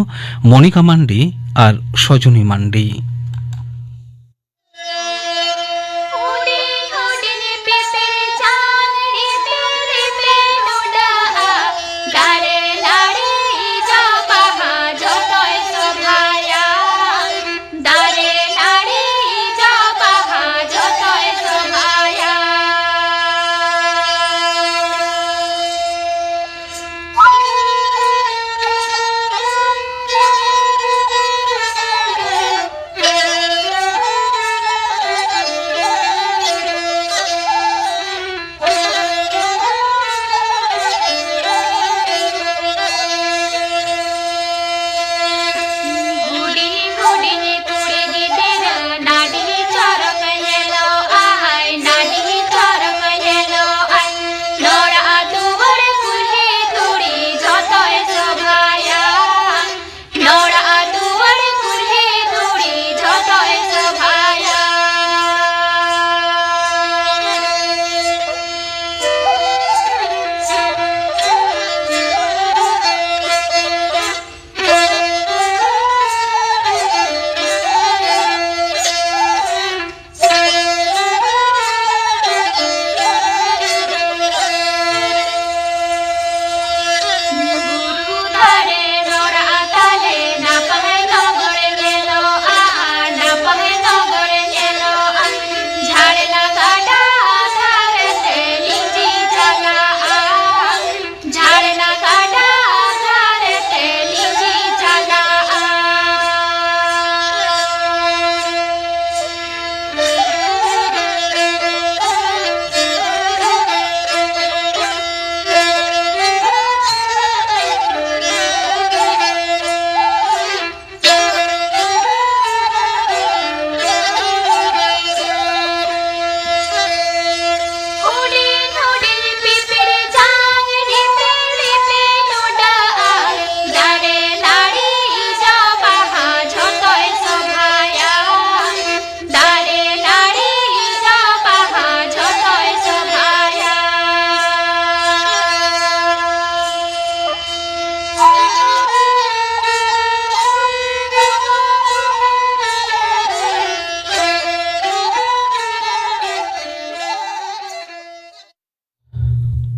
ᱢᱚᱱᱤᱠᱟ ᱢᱟᱱᱰᱤ ᱟᱨ ᱥᱚᱡᱚᱱᱤ ᱢᱟᱱᱰᱤ᱾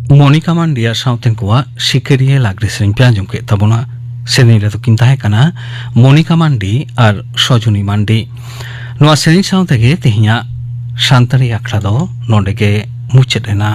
ᱢᱚᱱᱤᱠᱟ ᱢᱟᱱᱰᱤ ᱟᱨ ᱥᱟᱶᱛᱮᱱ ᱠᱚᱣᱟᱜ ᱥᱤᱠᱟᱹᱨᱤᱭᱟᱹ ᱞᱟᱜᱽᱲᱮ ᱥᱮᱨᱮᱧ ᱯᱮ ᱟᱸᱡᱚᱢ ᱠᱮᱫ ᱛᱟᱵᱚᱱᱟ᱾ ᱥᱮᱨᱮᱧ ᱨᱮᱫᱚ ᱠᱤᱱ ᱛᱟᱦᱮᱸ ᱠᱟᱱᱟ ᱢᱚᱱᱤᱠᱟ ᱢᱟᱱᱰᱤ ᱟᱨ ᱥᱚᱡᱚᱱᱤ ᱢᱟᱱᱰᱤ᱾ ᱱᱚᱣᱟ ᱥᱮᱨᱮᱧ ᱥᱟᱶ ᱛᱮᱜᱮ ᱛᱮᱦᱮᱧᱟᱜ ᱥᱟᱱᱛᱟᱲᱤ ᱟᱠᱷᱲᱟ ᱫᱚ ᱱᱚᱰᱮ ᱜᱮ ᱢᱩᱪᱟᱹᱫ ᱮᱱᱟ᱾